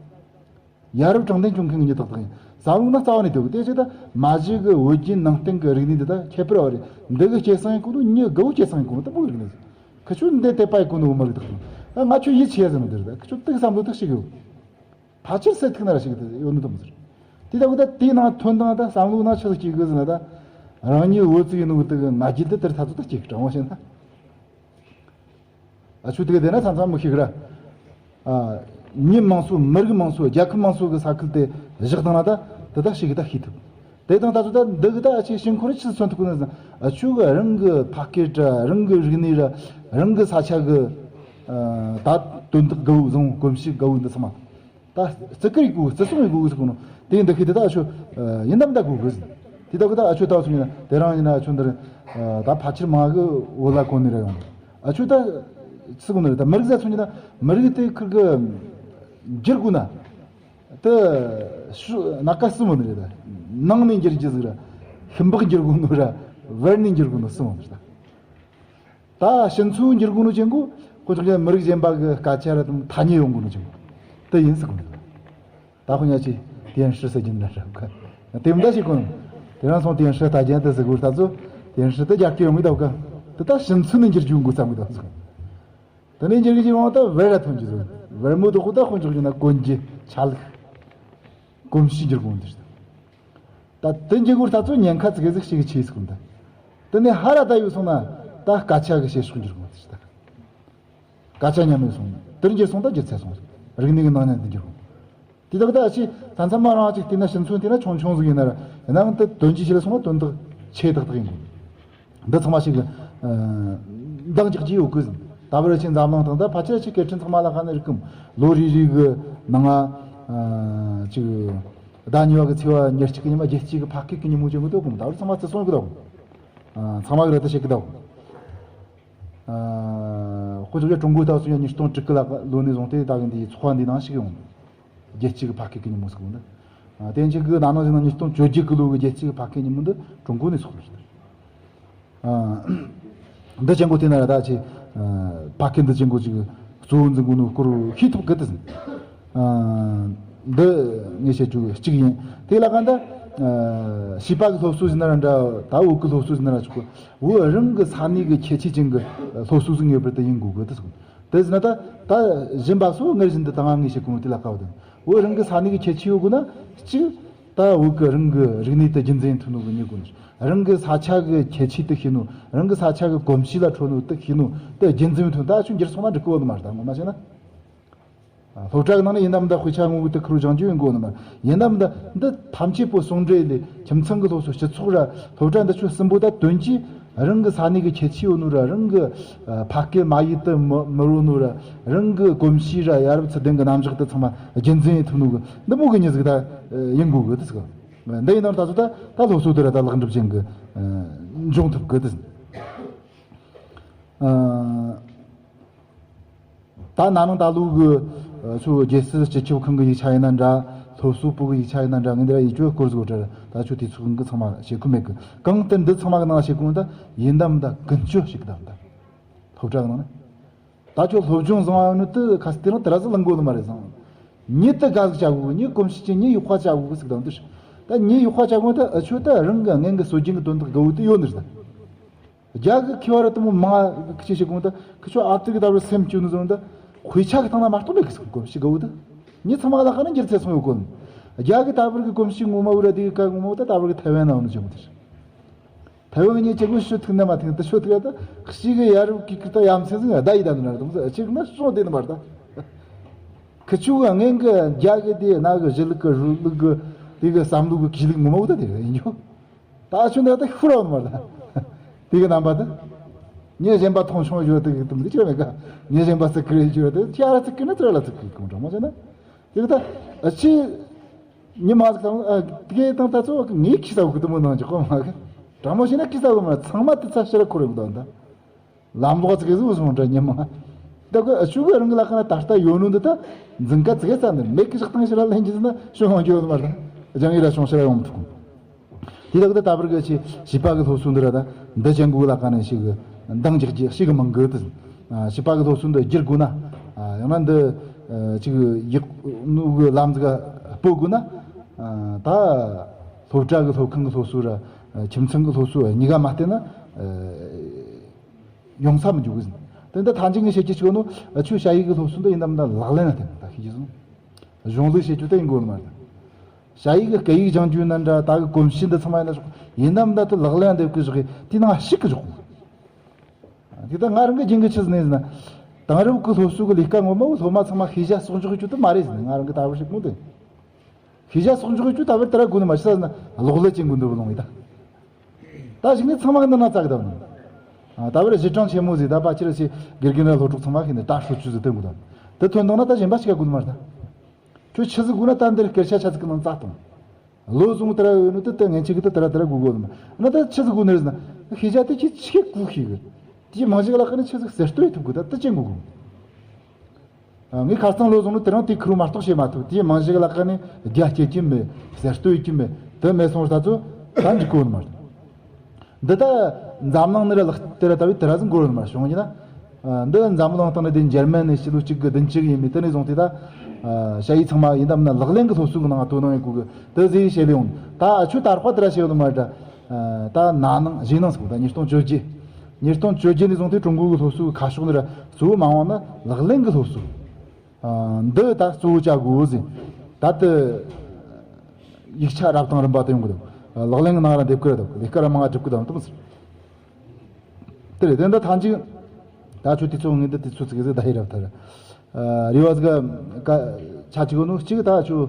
ཡ་རབས་དྲང་བདེན་སྐྱོང་མཁན་གྱི་མྱི་དག་དག་ཡིན། བསམ་བློ་ན་རྩ་བ་ནས་དེ་གི་དེ་ཆེ་ད་མ་གཞི་གི་བོད་བརྒྱུད་ནང་བསྟན་གྱི་རིག་གནས་འདི་ད་ཁྱད་པར་བ་རེད། འདི་གི་སྐྱེད་སྲིང་ཡིན་གོ་ནོ་མྱི་དགའ་བོ་སྐྱེད་སྲིང་ཡིན་གོ་ནོ་ད་བོད་རིག་གནས་ཟིག་ཁི་ཆོ་འདི་དེ་པ་ཡི་གོ་ནོ་བོད་མི་རིགས་དག་དག་ད་ང་ཆོ་ཡིད་ཆེས་ཟེར་ནོ་དེ་རེད། ད་ཁི་ཆོ་དེ་གི་བསམ་བློ་དག་ཞིག་ཡོད། ཕལ་ཆེར་སེ་ཐིག་ན་ར་ཞིག་དེ་ཡོད་ནི་དུ་མི་ཟེར། དེ་ད་གི་ད་དེའི་ནང་ཐོན་དང་ད་བསམ་བློ་ན་ཆི་ཟིག་སྐྱེ་གི་ཟེར་ན་ད་རང་ཉིད་བོད་ཅིག་ཡིན་ནོ་གི་དེ་གི་ང་རྒྱལ་དེ་དེར་ཐ་ཚོ་ད་སྐྱེ་གི་དྲང་བ་བཤད་ན། ཨ་ཆུ་དེ་གི་དེ་ན་ཚང་ཚང་མི་ཤེས་གི་ར། ཨ་མྱི་མང་སུ་མི་རིགས་མང་སུ་རྒྱལ་ཁབ་མང་སུ་གི་ས་ཁུལ་དེ་བཞག་བཏང་ན་ད་ དེ་དག་ཞིག་གི་ད་ཤེས་ཐུབ། དེ་དང་ད་ཚོད་ད་འདི་གི་ད་ཨ་ཆེ་ཤིང་འཁོར་ཕྱིར་མཚོན་ཐུབ་གི་ན་ཟིན། ཨ་ཆོས་གི་རང་གི་ཕ་སྐད་ར་རང་གི་རིག་གནས་ར་རང་གི་ས་ཆ་གི་ཨ་ད་དོན་དག་དགའ་བོ་བཟང་བོ་གོམས་གཤིས་དགའ་བོ་འདི་ཚང་མ་ད་བརྩི་བཀུར་ཡི་དགོས། བརྩི་སྲུང་ཡི་དགོས་ཟེར་གོ་ནོ། དེ་འདི་ཤེས་དེ་ད་ཨ་ཆོ་ཡིན་ནམ་ད་དགོས་གི་ཟིན། དེ་ད་གི་ད་ཨ་ཆོ་ད་སོང་ཡིན་ན་དེ་རང་ཡིན་ན་ཨ་ཆོ་འདིར་ད་ཕལ་ཆེར་མ་གི་འོ་ལ་གོ་ནི་ར་ཡོང་། ཨ་ཆོ་ད་ཚིག་གོ་ནི་ར་ད་མི་རིགས་ཟ་སོང་ཡིན་ན་མི་རིགས་དེ་ཁུར་གི་འགྱུར་དགོས་ན། དེ་ཤུ་སྣ་ཁ་གསུམ་ཡོད་ནི་རེད་ད། ནང་ནས་འགྱུར་རྒྱུ་ཟིག་ར། ཤིང་པགས་འགྱུར་དགོས་ནོ་ར། བར་ནས་འགྱུར་དགོས་ནོ་གསུམ་ཡོད་ནི་རེད་ད། ད་ཕྱི་ཚུལ་འགྱུར་དགོས་ནོ་ཅན་གོ། ཁོ་ཚོ་ཀྱང་མི་རིགས་གཞན་པ་གི་སྐད་ཆ་ར་དང་ཐ་སྙད་ཡོང་དགོས་ནོ་ཅན་གོ། དེ་ཡིན་ཟེར་གོ་ནི་རེད། ད་ཁོ་ཉག་ཆེ་དེན་ཧྲི་ཟེར་གྱིན་ན་ར་ག་དེ་མི་འདྲ་ཞིག་གོ། དེ་རང་སོང་དེན་ཧྲི་ལྟ་རྒྱན་དེ་ཟེར་དགོས་ད་ཚོ། དེན་ཧྲི་དེ་རྒྱ་སྐད་ཡོང་མི་ད་ག་དེ་ད་ཕྱི་ཚུལ་ནས་འགྱུར་རྒྱུ་དགོས་བསམ་གི་ད་ཚོ། དེ་ནས་འགྱུར་གྱི་ཡོང་ད་བེ་ར་ཐོན་གྱི་རེད། བེ་མོ་དུ་ཁོ་ད་ཁོ་འཇོག་གྱི་ན་གོན་རྒྱུ་ཆ་ལུགས། གོམས་གཤིས་འགྱུར་གོ་འདི་རེད། ད་དེ་འགྱུར་གོ་ད་ཚོ་ཉེན་ཁ་ཙི་གེ་ཟིག་ཞིག་ཆེ་ཟིག་གོ་ད། དེ་ནས་ཧ་ར་ད་ཡོད་སོང་ན་ད་སྐད་ཆ་གི་བཤད་ཕྱོགས་འགྱུར་གོ་འདི་རེད། སྐད་ཆ་ཉམས་ཡོད་སོང་ན་དེར་འགྱུར་སོང་ད་འགྱུར་ཚད་སོང་རེད། རིག་གནས་ཀྱི་ནང་ཉམས་དེ་འགྱུར་གོ། དེ་དག་ད་ཅི་ད་མཚམས་མ་རང་ཅིག་བལྟས་ན་ཕྱི་ཚུལ་བལྟས་ན་ཆུང་ཆུང་ཟིག་ཡིན་ན་ར། ཡིན་ནའང་དེ་དོན་གྱི་ཆེད་ལ་སོང་ན་དོན་དག་ཆེ་ཏག་ཏག་ཡིན་དགོས། འདི་ཚང་མ་ཞིག་གི་འདང་རྒྱག་རྒྱུ་ཡོད་དགོས་ཟིན། ད་བར་ཆེ་འཛམ་གླིང་སྟེང་ད་ཕལ་ཆེར་ཆེ་སྐད་འཕྲིན་ཚང་མ་ལ་ཁ་ནས་རིག་གམ། ལོ་རེ་རེ་གི་ནང་ང་ཅིག་ཟླ་གཉིས་པ་གི་ཚེས་པ་ཉེར་གཅིག་གི་ཉི་མ་རྒྱལ་སྤྱི་གི་ཕ་སྐད་ཀྱི་ཉིན་མོ་ཅན་གི་དོ་གོ། ད་བར་ཚང་མ་བརྩི་སྲུང་གི་དོ་གོ། ཚང་མ་གི་ར་ད་བཤད་གི་དོ་གོ། ཨ། ཁོ་ཚོ་ཀྲུང་གོའི་ད་སོ་ཡ་ཉིས་སྟོང་དྲུག་གི་ལ་ལོ་ནས་བཟུང་སྟེ་ད་གི་འདི་ཚོགས་པ་འདི་ནང་ཞུགས་ཡོང་། རྒྱལ་སྤྱི་གི་ཕ་སྐད་ཀྱི་ཉིན་མོ་ཟེར་གོ་ནི། ཨ། དེ་འཇིག་གི་ད་ནང་བཞིན་ན་ཉིས་སྟོང་བཅོ་བརྒྱད་གི་ལོ་གི་རྒྱལ་སྤྱི་གི་ཕ་སྐད་ཉིན་མོ་འདི་ཀྲུང་གོ་ནས་ཚོགས་པ་རེད། ཨ། འདི་ཅན་གོ་དེ་ན་ར་ད་ཆེ། ཨ། ཕ་སྐད་འདི་ཅན་གོ་ཅིག་གཙོ་བོ་འཛིན་གོ་ནོ་སྐོར་ཤེས་ཐུབ་གི་དེ་ཟིན། ཨ། འདི་ངས་བཤད་རྒྱུ་གཅིག་ཡིན། དེ་ལ་ག་འདི། ཨ། བྱིས་པ་གི་སློབ་གསོ་ཟིན་ན་ར་འདྲ། ད་བོད་གི་སློབ་གསོ་ཟིན་ན་ར་ཆོག་གི། བོད་རང་གི་ས་གནས་གི་ཁྱད་ཆོས་ཅན་གི་སློབ་གསོ་ཟིན་ངེས་པར་དུ་ཡིན་དགོས་གི་དེ་ཟིན། དེ་ཟིན་ན་ད་ད་གཞན་པ་སོ་ངར་བཞིན་དུ་ད་ང་ངས་བཤད་གོ་ནོ་དེ་ལ་དཀའ་བ་དང་། བོད་རང་གི་ས་གནས་གི་ཁྱད་ཆོས་ཡོད་དགོས་ན་གཅིག་ད་བོད་གི་རང་གི་རིག་གནས་དེ་རྒྱུན་འཛིན་ཐུབ་ནོ་གི་ཉེ་དགོས་ནོ། རང་གི་ས་ཆ་གི་ཁྱད་ཆོས་དེ་ཤེས་ནོ། རང་གི་ས་ཆ་གི་གོམས་གཤིས་ལ་འཕྲོད་ནོ་དེ་ཤེས་ནོ། དེ་རྒྱུན་འཛིན་ཐུབ་ད་ཆུ་འགྱུར་སོང་ན་འགྲིག་གི་ཡོད་ནི་མ་རེད། ད་ངོ་མ་བཤད་ན། སློབ་གྲྭ་གི་ནང་ནས་ཡིན་ནམ་ད་དཔེ་ཆ་ངོ་བོ་དེ་ཁུར་སྦྱང་རྒྱུ་ཡིན་དགོས་ནི་མ་རེད། ཡིན་ནམ་ད་འདི་ཐམས་ཅད་པོ་ཟུང་འབྲེལ་ལས་ཁྱིམ་ཚང་གི་སློབ་གསོ། སྤྱི་ཚོགས་ར་སློབ་གྲྭ་འདི་ཆོ་གསུམ་པོ་ད་དོན་གྱིས་རང་གི་ས་གནས་གི་ཁྱད་ཆོས་ཡོད་ནོ་ར། རང་གི་ཨ་ཕ་སྐད་མ་ཡིག་དེ་མི་མི་རོ་ནོ་ར། རང་གི་གོམས་གཤིས་ར་ཡ་རབས་ཚུལ་ལྡན་གི་རྣམ་གཞག་དེ་ཚང་མ་རྒྱུན་འཛིན་ཡེད་ཐུབ་ནོ་གི་འདི་མོ་གི་མྱི་ཟིག་ད་ཡིན་དགོས་གི་དེ་ཟིག་འདི་ཡིན་ནོ་ད་ཚོ་ད་ད་སློབ་གསོ་དེ་ར་ད་ལེགས་འགྲུབ་ཅན་གི་འབྱུང་ཐུབ་གི་དེ་ཟིག་ཨ། ད་ན་ནིང་ད་ལོ་གི་ཚོ་རྒྱལ་སྲིད་སྤྱི་ཁྱབ་ཁང་གི་ཡིག་ཆ་ཡིན་ན་འདྲ། སློབ་གསོ་པུའུ་གི་ཡིག་ཆ་ཡིན་ན་འདྲ། ངས་འདི་ར་ཡིད་སྐྱོ་སྐོར་ཟིག་འོ་དྲ་ད་ཆོ་དུས་ཚོད་གི་ཚང་མ་བྱེད་ཁུ་མེད་གི། གང་ལྟར་འདི་ཚང་མ་གི་ནང་བྱེད་ཁུ་ད་ཡིན་ད་མི་ད་ཀུན་སྤྱོད་ཞིག་ད་མི་ད། སློབ་གྲྭ་གི་ནང་ན་ད་ཆོ་སློབ་སྦྱོང་བཟང་བ་ནི་དེ་ཁ་སི་དེ་རིང་དེ་ར་ཟི་ལང་གོ་ནི་མ་རེད་བཟང་། ཉིད་དུ་དགའ་ཟིག་བྱ་དགོས་གི། ཉིད་གོམས་གཤིས་ཀྱི་ཉིད་ཡག་པ་བྱ་དགོས་གི་ཟིག་ད་འདི་ད་ཉིད་ཡག་པ་བྱ་དགོས་ད་ཨ་ཆོ་ད་རང་གི་ངན་གི་སྲོལ་རྒྱུན་གི་དོན་དག་དགའ་བོ་དེ་ཡོད་ནི་རེད་ད། རྒྱ་གི་མཁས་པ་ར་དེ་མོ་མང་ང་ཁི་ཆོ་ཞིག་གོང་ད་ཁི་ཆོ་ཨ་ཏི་གི་ད་བར་སེམས་བཅོས་ནི་བཟོ་ན་ད་དཔེ་ཆ་གི་སྟེང་ན་མ་གཏོགས་མེད་གི་ཟིག་གོམས་གཤིས་དགའ་བོ་ད། ཉི་ཚང་མ་ལ་ཁ་ན་འགྱུར་ཚད་སོང་ཡོད་གོ་ནི། རྒྱ་གི་ད་བར་གི་གོམས་གཤིས་ངོ་མ་བོ་ར་དེ་གི་ཀ་ངོ་མ་བོ་ད་ད་བར་གི་ཐའེ་ཝན་ན་འོ་ནི་ཅི་མོ་དེ་རེད། ཐའེ་ཝན་གི་ཉི་ཅི་གོ་ཤོད་ཐུག་ན་མ་ཐུག་ད་ཤོད་ཐུག་ཡ་ད་གཤིས་གི་ཡ་རུ་གི་གི་ད་ཡ་མཚན་ཟིག་ཡ་ད་ཡི་ད་ནི་ན་ར་དུང་ཟིག་ཨ་ཅིག་ན་སོང་དེ་ནི་མ་ར་ད། ཁི་ཆོ་གི་ངན་གི་རྒྱ་གི་དེ་ན་གི་གཞི་ལུགས་གི་རུ་ལུགས་གི་དེ་གི་བསམ་བློ་གི་གི་ལུགས་ངོ་མ་བོ་ད་དེ་རེད་ཡིན་ཆོ། ད་ཆུ་འདི་ད་ཤུ་ར་མ་ལ། དེ་གི་རྣམ་པ་དེ། ཉེ་གཞན་པ་མཐོང་ཆུང་ཡོད་དེ་གི་དུམ་དེ་ཅི་ར་མེད་ག་ཉེ་གཞན་པ་ཚིག་གི་རེད་ཅི་ར་དེ་ཅི་ཨ་ར་ཚིག་གི་ན་ཚི་ར་ལ་ཚིག་གི་གོང་དྲང་མོ་བྱས་ན། དེ་གི་ད་ཨ་ཆི། ཉི་མ་ཟིག་དང་ཨ་དེ་གི་དང་ད་ཚོ་ངའི་ཁི་ས་བུ་གི་དུམ་མོ་ནང་ཅི་གོ་མ་གི་དྲང་མོ་བྱས་ན་ཁི་ས་བུ་མ་ཚང་མ་དེ་ཚ་ཤི་ར་ཁོ་རེ་མི་དོན་ད། ལམ་ལོག་ཅིག་གི་བཟོ་སོང་འདྲ་ཉི་མ། ད་ཁོས་ཨ་ཆུ་གི་རང་གི་ལ་ཁ་ན་ད་ལྟ་ཡོད་ནོ་འདི་ད་འཛིན་ཀ་ཙི་གེ་ཙམ་ནི་མེད་གི་ཞག་ཐང་ཞིག་ལ་ལྷན་གྱི་ཟིན་ན་ཤོད་ཡོང་རྒྱུ་ཡོད་མ་རེད། སྦྱང་ཡི་ར་ཤོང་ཞིག་ར་ཡོང་མི་ཐུབ། དེ་ལ་གི་ད་ད་བར་གི་ཆེ་བྱིས་པ་གི་སློབ་གསོ་འདི་ར་ད་འདི་ཅན་གུ་ལ་ཁ་ན་ཞིག་གི་འདང་རྒྱག་རྒྱུ་ཞིག་གི་མང་གི་དེ། བྱིས་པ་གི་སློབ་གསོ་འདི་བསྒྱུར་དགོས་ན། ཡང་ན་འདི་ཅིག་ཡག་ནོ་གི་ལམ་ཟིག་སྤོ་དགོས་ན། ད་སློབ་གྲྭ་གི་སློབ་ཁང་གི་སློབ་གསོ་ར་ཁྱིམ་ཚང་གི་སློབ་གསོ་གཉིས་ཀ་མ་བལྟས་ན། ཡོང་ས་མི་འཇུག་གི་ཟིན། དེ་འདི་ཐང་ཅིག་ངས་བཤད་ཀྱི་ཆོག་ནོ། ཨ་ཆུ་ཞ་ཡི་གི་སློབ་གསོ་འདི་ཡིན་ནམ་ད་ལག་ལེན་ལ་བསྟན་ད་ཤེས་ཀྱི་སོང་། གཞུང་ལུགས་བཤད་རྒྱུ་ད་ཡིན་དགོས་ནི་མ་རེད། ཞ་ཡི་གི་སྐད་ཡིག་སྦྱང་རྒྱུ་ཡིན་ན་འདྲ། ད་གི་གོམས་གཤིས་འདི་ཚང་མ་ཡིན་ན་ཆོག་ཡིན་ནམ་ད་དུ་ལག་ལེན་འདེབས་གི་ཞོག་གི་དེ་ནང་ཞིག་གི་ཞོག་དེ་ད་ང་རང་གི་རྒྱུན་གི་ཆི་ཟིན་ནས་ཟིན་ན། དེང་རབས་གི་སློབ་གསོ་གི་ལས་ཀ་ངོ་མ་བོ་སློབ་མ་ཚང་མ་ཤེས་བྱ་གསོག་འཇོག་རྒྱུ་དུ་མ་རེད་ཟིན། ང་རང་གི་ད་བར་ཞིག་གོང་དུ། ཤེས་བྱ་གསོག་འཇོག་ཡོད་རྒྱུ་ད་བར་དེ་ར་དགོས་ནི་མ་རེད། ས་ན་གློག་ཀླད་ཅན་གི་འདུ་བ་ལོང་ཡིན་ད། ད་གཞུག་ནས་ཚང་མ་གི་འདི་ན་བཙལ་གི་ད་བ་ནི། ད་བར་གཞི་གྲངས་ཆེན་མོ་ཟིག་ད་པ་ཁྱེར་ཞིག་དགེ་རྒན་ར་སློབ་ཕྲུག་ཚང་མ་ཤེས་ནས་ད་ཧྲོ་ཆུ་ཟིག་ཐོན་དགོས་ད། དེ་ཐོན་དང་ན་ད་གཞན་པ་ཞིག་ག་དགོས་ནི་མ་རེད་ད། ཁྱོད་ཆི་ཟིག་དགོས་ན་ད་འདིར་སྐད་ཆ་ཆ་ཟིག་གི་ནང་བཙལ་དང་། བློ་བཟང་དེ་ར་ཡོད་ནོ་དེ་དེ་ངན་ཆེ་གི་དེ་དེ་ར་དེ་ར་དགོས་དགོས་ནི་མ་ན་ད་ཆི་ཟིག་དགོས་ནི་རེད་ཟེར་ན། ཤེས་བྱ་དེ་ཁྱེད་ཆི་གོ་ཤེས་གི། དེའི་རྨང་གཞི་གི་ལ་ཁ་ནས་ཆི་ཟིག་གསར་གཏོད་ཐུབ་གི་ད་དེ་ཅན་དགོས་གི། ངས་ཁ་སང་བློ་བཟང་ནི་དེ་རིང་དེ་ཁུར་མ་གཏོགས་བྱེད་མ་ཐུབ། དེའི་རྨང་གཞི་གི་ལ་ཁ་ནས་རྒྱ་སྐྱེད་ཀྱི་མེད། གསར་གཏོད་ཀྱི་མེད། དེ་མེད་སོང་ད་ཚོ་ད་འཇིག་གོ་ནི་མ་རེད། འདི་ད་འཛམ་གླིང་ནི་ར་ལག་དེ་ར་ད་བའི་དེ་ར་ཟིག་འགོར་ནི་མ་རེད། བྱུང་ཡིན་ན། འདི་འཛམ་གླིང་སྟེང་ནས་དེ་འཇར་མན་ནས་ཕྱི་ལོ་གཅིག་དགུ་བདུན་ཅུ་ཡིན་མི་དེ་ནས་བཟུང་སྟེ་ད། ཞ་ཡི་ཚང་མ་ཡིན་དམ་ན་ལག་ལེན་གི་སློབ་གསོ་གི་ནང་དོ་སྣང་ཡོད་གོ་གི་དེ་ཟིག་བྱེད་ལེ་ཡོང་། ད་ཨ་ཆོས་དར་ཁ་དེ་ར་བྱེད་ཡོད་ནི་མ་རེད། ད་ན་ནིང་གཞེས་ནིང་ཟེར་གོ་ད་ཉིས་སྟོང་བཅོ་བརྒྱད། ཉིས་སྟོང་བཅོ་བརྒྱད་ནས་བཟུང་སྟེ་ཀྲུང་གོ་གི་སློབ་གསོ་གི་ཁ་ཕྱོགས་འདི་ར་གཙོ་བོ་མ་འོངས་ན་ལག་ལེན་གི་སློབ་གསོ། འདི་ད་གཙོ་བོ་བྱ་དགོས་ཟིན། ད་དེ་ཡིག་ཆ་རབ་དང་རིམ་པ་དུ་ཡོང་གི་འདུག་ལག་ལེན་གི་ནང་ར་འདེབས་ཀི་ར་འདུག་ལས་ཀ་ར་མང་ང་སྒྲུབ་ཀི་དང་དུ་མི་ཟེར། དེ་རེད། དེ་འདི་ཐང་ཅིག་ད་ཆོ་དུས་ཚོད་ངས་འདི་དུས་ཚོད་ཚིག་ཟིག་ད་ཧི་རབ་ཐར། རེ་བ་ཟིག་ག་ཆ་གཅིག་ནོ་གཅིག་ད་ཆོ།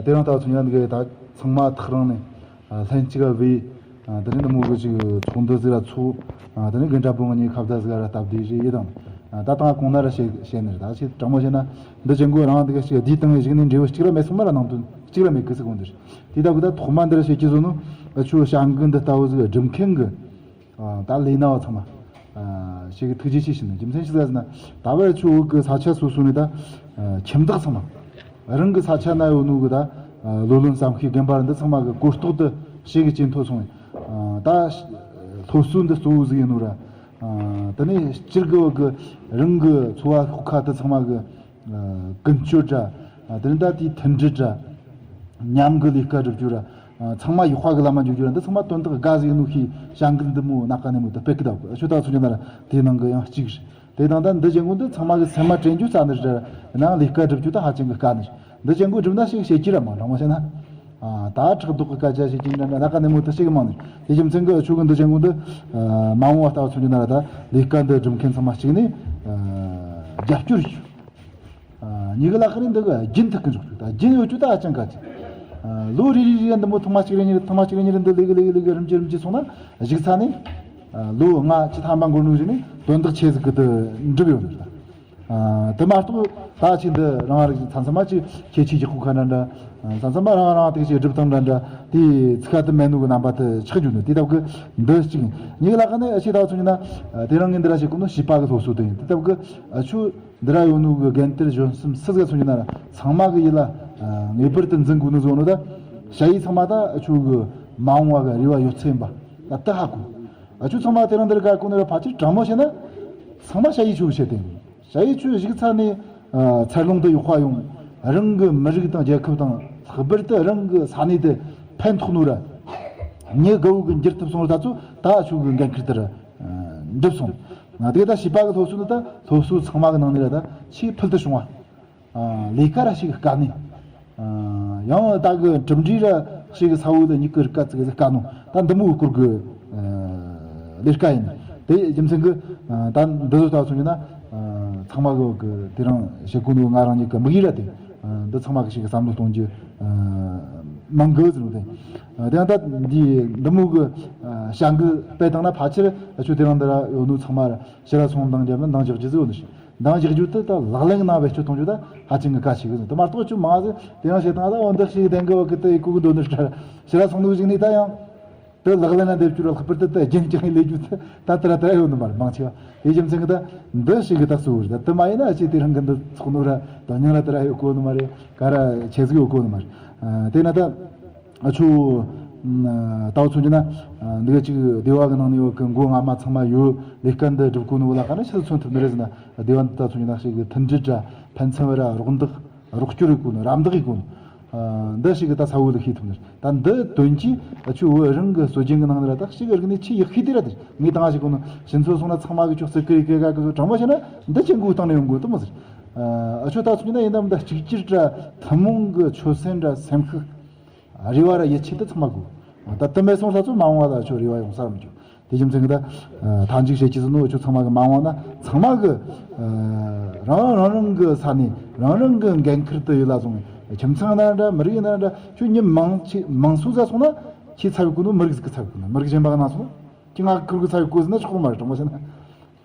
དེ་རིང་ད་ཚོ་ཉན་གི་ད་ཚང་མ་ཐག་རིང་ནས་ལྷན་ཅིག་བས། དེ་ནས་འདི་མོ་གི་ཅིག་ཚོགས་འདུ་ཟིག་ལ་ཚོགས། དེ་ནས་རྒན་གྲྭ་བུ་ང་གཉིས་ཁ་བརྡ་ཟིག་ལ་སྟབས་བདེ་རེད་ཡེ་དང་། ད་ད་གོང་ན་ར་བཤད་བཤད་ནི་རེད། ད་ཆེ་དྲང་མོ་བཤད་ན་འདི་ཅན་གོ་རང་འདི་ག་ཞིག་བསྡུས་བཏང་བའི་གཞུག་ནས་འབྲས་བུ་གཅིག་ར་མེད་སོང་ན་ར་ནང་དོན་གཅིག་ར་མེད་གི་ཟིག་གོ་འདིར། དེ་ད་གི་ད་ཐོག་མ་འདི་ར་བཤད་ཀྱི་བཟོ་ནོ་ཆོ་བྱ་འགུལ་འདི་ལྟ་བུ་ཟིག་སྒྲུབ་མཁན་གི། ད་ལས་ན་བ་ཚང་མ་ཞིག་གི་ཐུགས་རྗེ་ཆེ་ཞུ་ནི་རྒྱུ་མཚན་ཞིག་ཟེར་ན། ད་བར་ཆུ་བོད་གི་ས་ཆ་སོ་སོ་ནས་ད་ཁྱིམ་བདག་ཚང་མ་རང་གི་ས་ཆ་ན་ཡོད་ནོ་གི་ད་ལོ་ལོན་བསམ་ཤེས་རྒན་པ་འདི་ཚང་མ་གི་གོ་རྟོགས་དུ་ཞིག་གི་ཇེ་མཐོ་སོང་། ད་སློབ་གསོ་འདི་གཙོ་བོ་ཟིག་ཡིན་ནོ་ར། དེ་ནས་སྤྱིར་གི་བོད་གི་རང་གི་འཚོ་བ་ཤོག་ཁ་དུ་ཚང་མ་གི་ཀུན་སྤྱོད་འདྲ། དེ་ནས་ད་དེའི་མཐུན་སྒྲིལ་འདྲ། མཉམ་གི་ལས་ཀ་སྒྲུབ་རྒྱུ་ར། ཚང་མ་ཡག་པ་གི་ལམ་མ་འཇུག་རྒྱུ་ར། འདི་ཚང་མ་དོན་དག་དགའ་ཟིག་ནོ་ཤེས་བྱ་འགུལ་འདི་མོ་ནག་ག་ནས་མོ་ད་སྤེལ་གི་ད་ཆོ་ད་སུ་ཉན་ན་ར་དེའི་ནང་གི་ཡང་གཅིག་རེད། དེ་དང་ད་འདི་ཅན་གོ་འདི་ཚང་མ་གི་སེམས་མ་དྲན་རྒྱུ་རྩ་ནི་རེད། ནང་ལས་ཀ་སྒྲུབ་རྒྱུ་ད་ཧ་ཅང་གི་དཀའ་ནི་རེད། འདི་ཅན་གོ་སྒྲུབ་ན་ཞིག་བྱེད་ཀྱི་ར་མང་དྲང་མོ་བཤད་ན། ད་ཕྲག་དོག་གི་སྐད་ཆ་བཤད་ཀྱི་འདྲ་འདྲ་ནག་ག་ནས་མོ་ད་ཞིག་མང་ནི་རེད། དེ་རྒྱུ་མཚན་གི་ཆོ་གི་འདི་ཅན་གོ་འདི་མ་འོངས་བ་ལྟ་བུ་ཚོ་ཉན་ན་ར་ད་ལས་ཀ་འདི་སྒྲུབ་མཁན་ཚང་མ་གཅིག་ནས་རྒྱབ་སྐྱོར་ཞུ། ཉི་གི་ལ་ཁ་ནས་འདི་གི་རྒྱུན་ཐུག་གི་འཇོག་རྒྱུ་ད་རྒྱུན་ཡོད་རྒྱུ་ད་ཨ་ཅང་ག་ཅི། ལོ་རེ་རེ་རེ་འདི་མོ་ཐོག་མ་གཅིག་རེ་གཉིས་རེ་ཐོག་མ་གཅིག་རེ་གཉིས་རེ་འདི་ལས་གི་ལས་གི་ལས་གི་རིམ་གྱིས་རིམ་གྱིས་སོང་ན་གཞུག་ཚ་ནས་ལོ་ལྔ་བཅུ་ཐམ་པ་འགོར་ནོ་ཞིག་ནས་དོན་དག་ཆེ་ཟིག་གི་དུ་འགྲུབ་ཡོད་ནི་རེད། དེ་མ་གཏོགས་ད་ཅིག་འདི་རང་རིགས་མཚམས་མཚམས་མ་ཅིག་ཁྱད་ཆོས་ཀྱི་ཁུག་ཁ་འདྲ་འདྲ། མཚམས་མཚམས་མ་རང་རང་དེ་ཅིག་སྒྲུབ་སྟངས་འདྲ་འདྲ་དེ་ཚིག་ཁ་དུ་མེད་ནོ་གི་རྣམ་པ་དུ་ཆགས་རྒྱུ་ནི་དེ་ལྟ་བུ་འདི་གཅིག་ཡིན། ཉི་གི་ལ་ཁ་ནས་ཨ་ཆེ་ད་ཚོ་ཉིན་ན་དེ་རང་ངས་འདི་ར་ཞིག་གོ་ནོ་བྱིས་པ་གི་སློབ་གསོ་དུ་ཡིན། དེ་ལྟ་བུ་གི་ཆུ། འདི་ར་ཡོད་ནོ་གི་རྒན་དར་གཞོན་གསུམ་སུ་ཟིག་ཚོ་ཉིད་ན་ར་ཚང་མ་གི་ཡིད་ལ་ངེས་པར་དུ་འཛིན་དགོས་ནི་བཟོ་ནོ་ད། ཞ་ཡི་ཚང་མ་ད་ཆུ་གི་མ་འོངས་བ་གི་རེ་བ་ཡོད་ཚད་ཡིན་པ་ད་ད་ཧ་གོ། ཨ་ཆུ་ཚང་མ་དེ་རིང་འདིར་ག་གོ་ནི་ར་ཕལ་ཆེར་དྲང་མོ་བཤད་ན་ཚང་མ་ཞ་ཡི་ཆུ་བཤད་དེ་ཞ་ཡི་ཆུ་གཞུག་ཚ་ནས་འཚར་ལོངས་དུ་ཡག་པ་ཡོང་། རང་གི་མི་རིགས་དང་རྒྱལ་ཁབ་དང་ལྷག་པར་དུ་རང་གི་ས་གནས་དེ་ཕན་ཐོགས་ནོ་ར་ཉི་དགའ་བོ་གི་འགྱུར་ཐུབ་སོང་ར་ད་ཚོ་ད་ཆུ་གི་འགན་ཁུར་དེ་ར། འགྲུབ་སོང་། ང་དེ་ད་བྱིས་པ་གི་སློབ་གསོ་ནི་ད་སློབ་གསོ་ཚང་མ་གི་ནང་ནས་ར་ད་ཆེས་ཕུལ་དུ་བྱུང་བ། ལས་ཀ་ར་ཞིག་དཀའ་ནི། ཡང་ད་གི་གྲུབ་འབྲས་ར་ཞིག་གི་ས་བོ་ལ་མྱིག་གི་རིག་ག་ཙི་གི་དཀའ་ནོ་ད་འདི་མོ་གི་སྐོར་གི་ལས་ཀ་ཡིན། དེ་རྒྱུ་མཚན་གི་ད་འདི་ཚོ་ད་སོང་གི་ན་ཚང་མ་གི་གི་དེ་རིང་བྱེད་དགོས་ནོ་ང་རང་ཉིད་གི་དམིགས་ཡུལ་ར་དེ། འདི་ཚང་མ་གི་ཞིག་གི་བསམ་བློ་གཏོང་རྒྱུ་མང་གི་ཟེར་ནོ་དེ། དེ་ཡང་ད་འདི་འདི་མོ་གི་བྱ་འགུལ་སྤེལ་བཏང་ན་ཕལ་ཆེར་ཆུ་དེ་རིང་འདི་ར་ཡོད་ནོ་ཚང་མ་ར་ཕྱི་ར་སོང་འདང་རྒྱབ་ན་འདང་རྒྱག་རྒྱུ་ཟིག་ཡོད་ནི་ཞིག་འདང་རྒྱག་རྒྱུ་དེ་ད་ལག་ལེན་ནང་བེད་སྤྱོད་གཏོང་རྒྱུ་ད་ཧ་ཅང་གི་གལ་ཆེ་གི་ཟིག་དེ་མ་གཏོགས་ཆུ་མང་ཟིག་དེ་རིང་བཤད་སྟངས་ད་འོ་འདི་ཞིག་བདེན་གི་བ་གི་དེ་ཡི་གུ་གི་འདོད་ནི་ཕྱི་ར་སོང་ནོ་ཞིག་ནི་ད་ཡང་། དེ་ལག་ལེན་ན་འདེབས་རྒྱུ་ར་ལྷག་པར་དུ་དེ་རྒྱུན་བསྐྱངས་ལས་རྒྱུ་དེ་ད་དེ་ར་དེ་ར་ཡོད་ནི་མ་རེད། མང་ཆེ་བ་དེ་རྒྱུ་མཚན་གི་ད་འདི་ཞིག་གི་ད་གཙོ་བོ་རེད། ད་དེ་མ་ཡིན་ན་ཨ་ཅེ་དེ་རིང་གི་འདི་ཚོགས་ནོ་ར་ད་མྱང་ར་དེ་ར་ཡོད་གོ་ནི་མ་རེད། ག་ར་ཆེ་ཟིག་ཡོད་གོ་ནི་མ་རེད། དེ་ན་ད་ཨ་ཆུ་ད་བ་ཚོ་གི་ན་འདི་ག་ཅིག་སྡེ་བ་གི་ནང་ནས་ཡོད་གི་མགོ་རྔ་མ་ཚང་མ་ཡོད། ལས་ཀ་འདི་སྒྲུབ་གོ་ནི་བོ་ལ་ག་ན་ཆི་ཟིག་མཚོན་ཐུབ་ནི་རེད་ཟེར་ན། སྡེ་བ་འདི་ད་ཚོ་གི་ན་ཞིག་གི་མཐུན་སྒྲིལ་ར་ཕན་ཚུན་བར་ར་རོགས་འདེགས་རོགས་སྐྱོར་ཡོད་གོ་ནི་རམ་འདེགས་ཡོད་གོ་ནི། འདི་ཞིག་གི་ད་ས་བོ་ལ་ཤེས་ཐུབ་ནི་རེད། ད་འདི་དོན་གྱིས་ཆུ་བོད་རང་གི་སྲོལ་རྒྱུན་གི་ནང་ནས་ར་ད་ཞིག་རིག་གནས་ཆེས་ཡག་ཤོས་དེ་ར་དེ་ངས་དང་ཞིག་གོ་ནི་ཕྱི་ཚོ་སོང་ན་ཚང་མ་གི་ཅོག་ཙེ་ཀི་རི་ཀི་ག་གི་ཚོ་དྲང་མོ་བཤད་ན་འདི་ཆེན་གོ་སྟེང་ནས་ཡོང་དགོས་དུ་མོ་ཟེར། ཨ་ཆོ་ད་ཚོ་ན་ཡིན་ནམ་ད་གཅིག་གྱུར་ར་ཐུན་མོང་གི་ཆོད་སེམས་ར་སེམས་ཤུགས་རེ་བ་ར་ཡིད་ཆེས་དེ་ཚང་མ་དགོས། ད་དུ་མེད་སོང་ས་ཚོ་མ་འོངས་བ་ད་ཆོ་རེ་བ་ཡོང་ས་མི་འཇུག་དེ་རྒྱུ་མཚན་གྱིས་ད་མཐའ་མཇུག་བྱེད་ཀྱི་ཟེར་ནོ། ཁྱོད་ཚང་མ་གི་མ་འོངས་ན་ཚང་མ་གི་རང་རང་རང་གི་ས་ནས་རང་རང་གི་འགན་ཁུར་དུ་ཡོད་ལ་སོང་། ཁྱིམ་ཚང་ན་འདྲ། མི་རིགས་ན་འདྲ། ཁྱོད་མི་མང་ཆེ་མང་སུ་ཟ་སོང་ན་ཁྱེད་ཚ་བའི་གོ་ནོ་མི་རིགས་ཟིག་གི་ཚ་བའི་གོ་ནོ། མི་རིགས་གཞན་པ་གི་ན་སོང་ན་ཁྱེད་ང་གི་ཁུར་གི་ཚ་བའི་གོ་ཟིན་ན་ཆོག་མ་རེད། དྲང་པོ་བཤད་ན།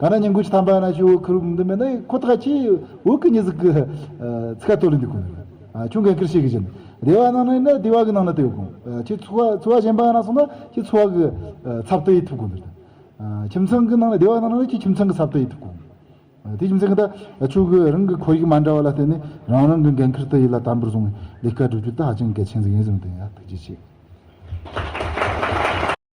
ག་ན་ཉིན་གུང་ཆུ་ཐམ་པ་ན་ཆུ་ཁུར་འདི་མེད་ན་ཁོ་ཐག་ཆེ་བོད་གི་མྱི་ཟིག་གི་ཚིག་ཐོ་ལི་འདི་གོ་ནོ། ཁྱོད་འགན་ཁུར་བྱེད་གི་བཞིན་སྡེ་བ་ནང་ན་ཡིན་ན་སྡེ་བ་གི་ནང་ན་དེ་ཡོད་གོ། ཁྱེད་ཚོ་བ་ཚོ་བ་གཞན་པ་གི་ན་སོང་ན་ཁྱེད་ཚོ་བ་གི་ཚབ་ཏུ་ཡིད་ཐུབ་གོ་ནོ། ཁྱིམ་ཚང་གི་ནང་ན་སྡེ་བ་ནང་ན་ཁྱེད་ཁྱིམ་ཚང་གི་ཚབ་ཏུ་ཡིད་ཐུབ་གོ། དེ་རྒྱུ་མཚན་གྱིས་ད་ཁྱོད་གི་རང་གི་ཁོར་ཡུག་མ་འདྲ་བ་ལ་བརྟེན་ནས་རང་རང་གི་འགན་ཁུར་དུ་ཡིད་ལ་དམ་པོར་བཟུང་བའི་ལས་ཀ་སྒྲུབ་རྒྱུ་ད་ཧ་ཅང་གལ་ཆེན་ཟིག་ཡིན་བཟུང་དེ་ཡ་ཐུགས་རྗེ་ཆེ།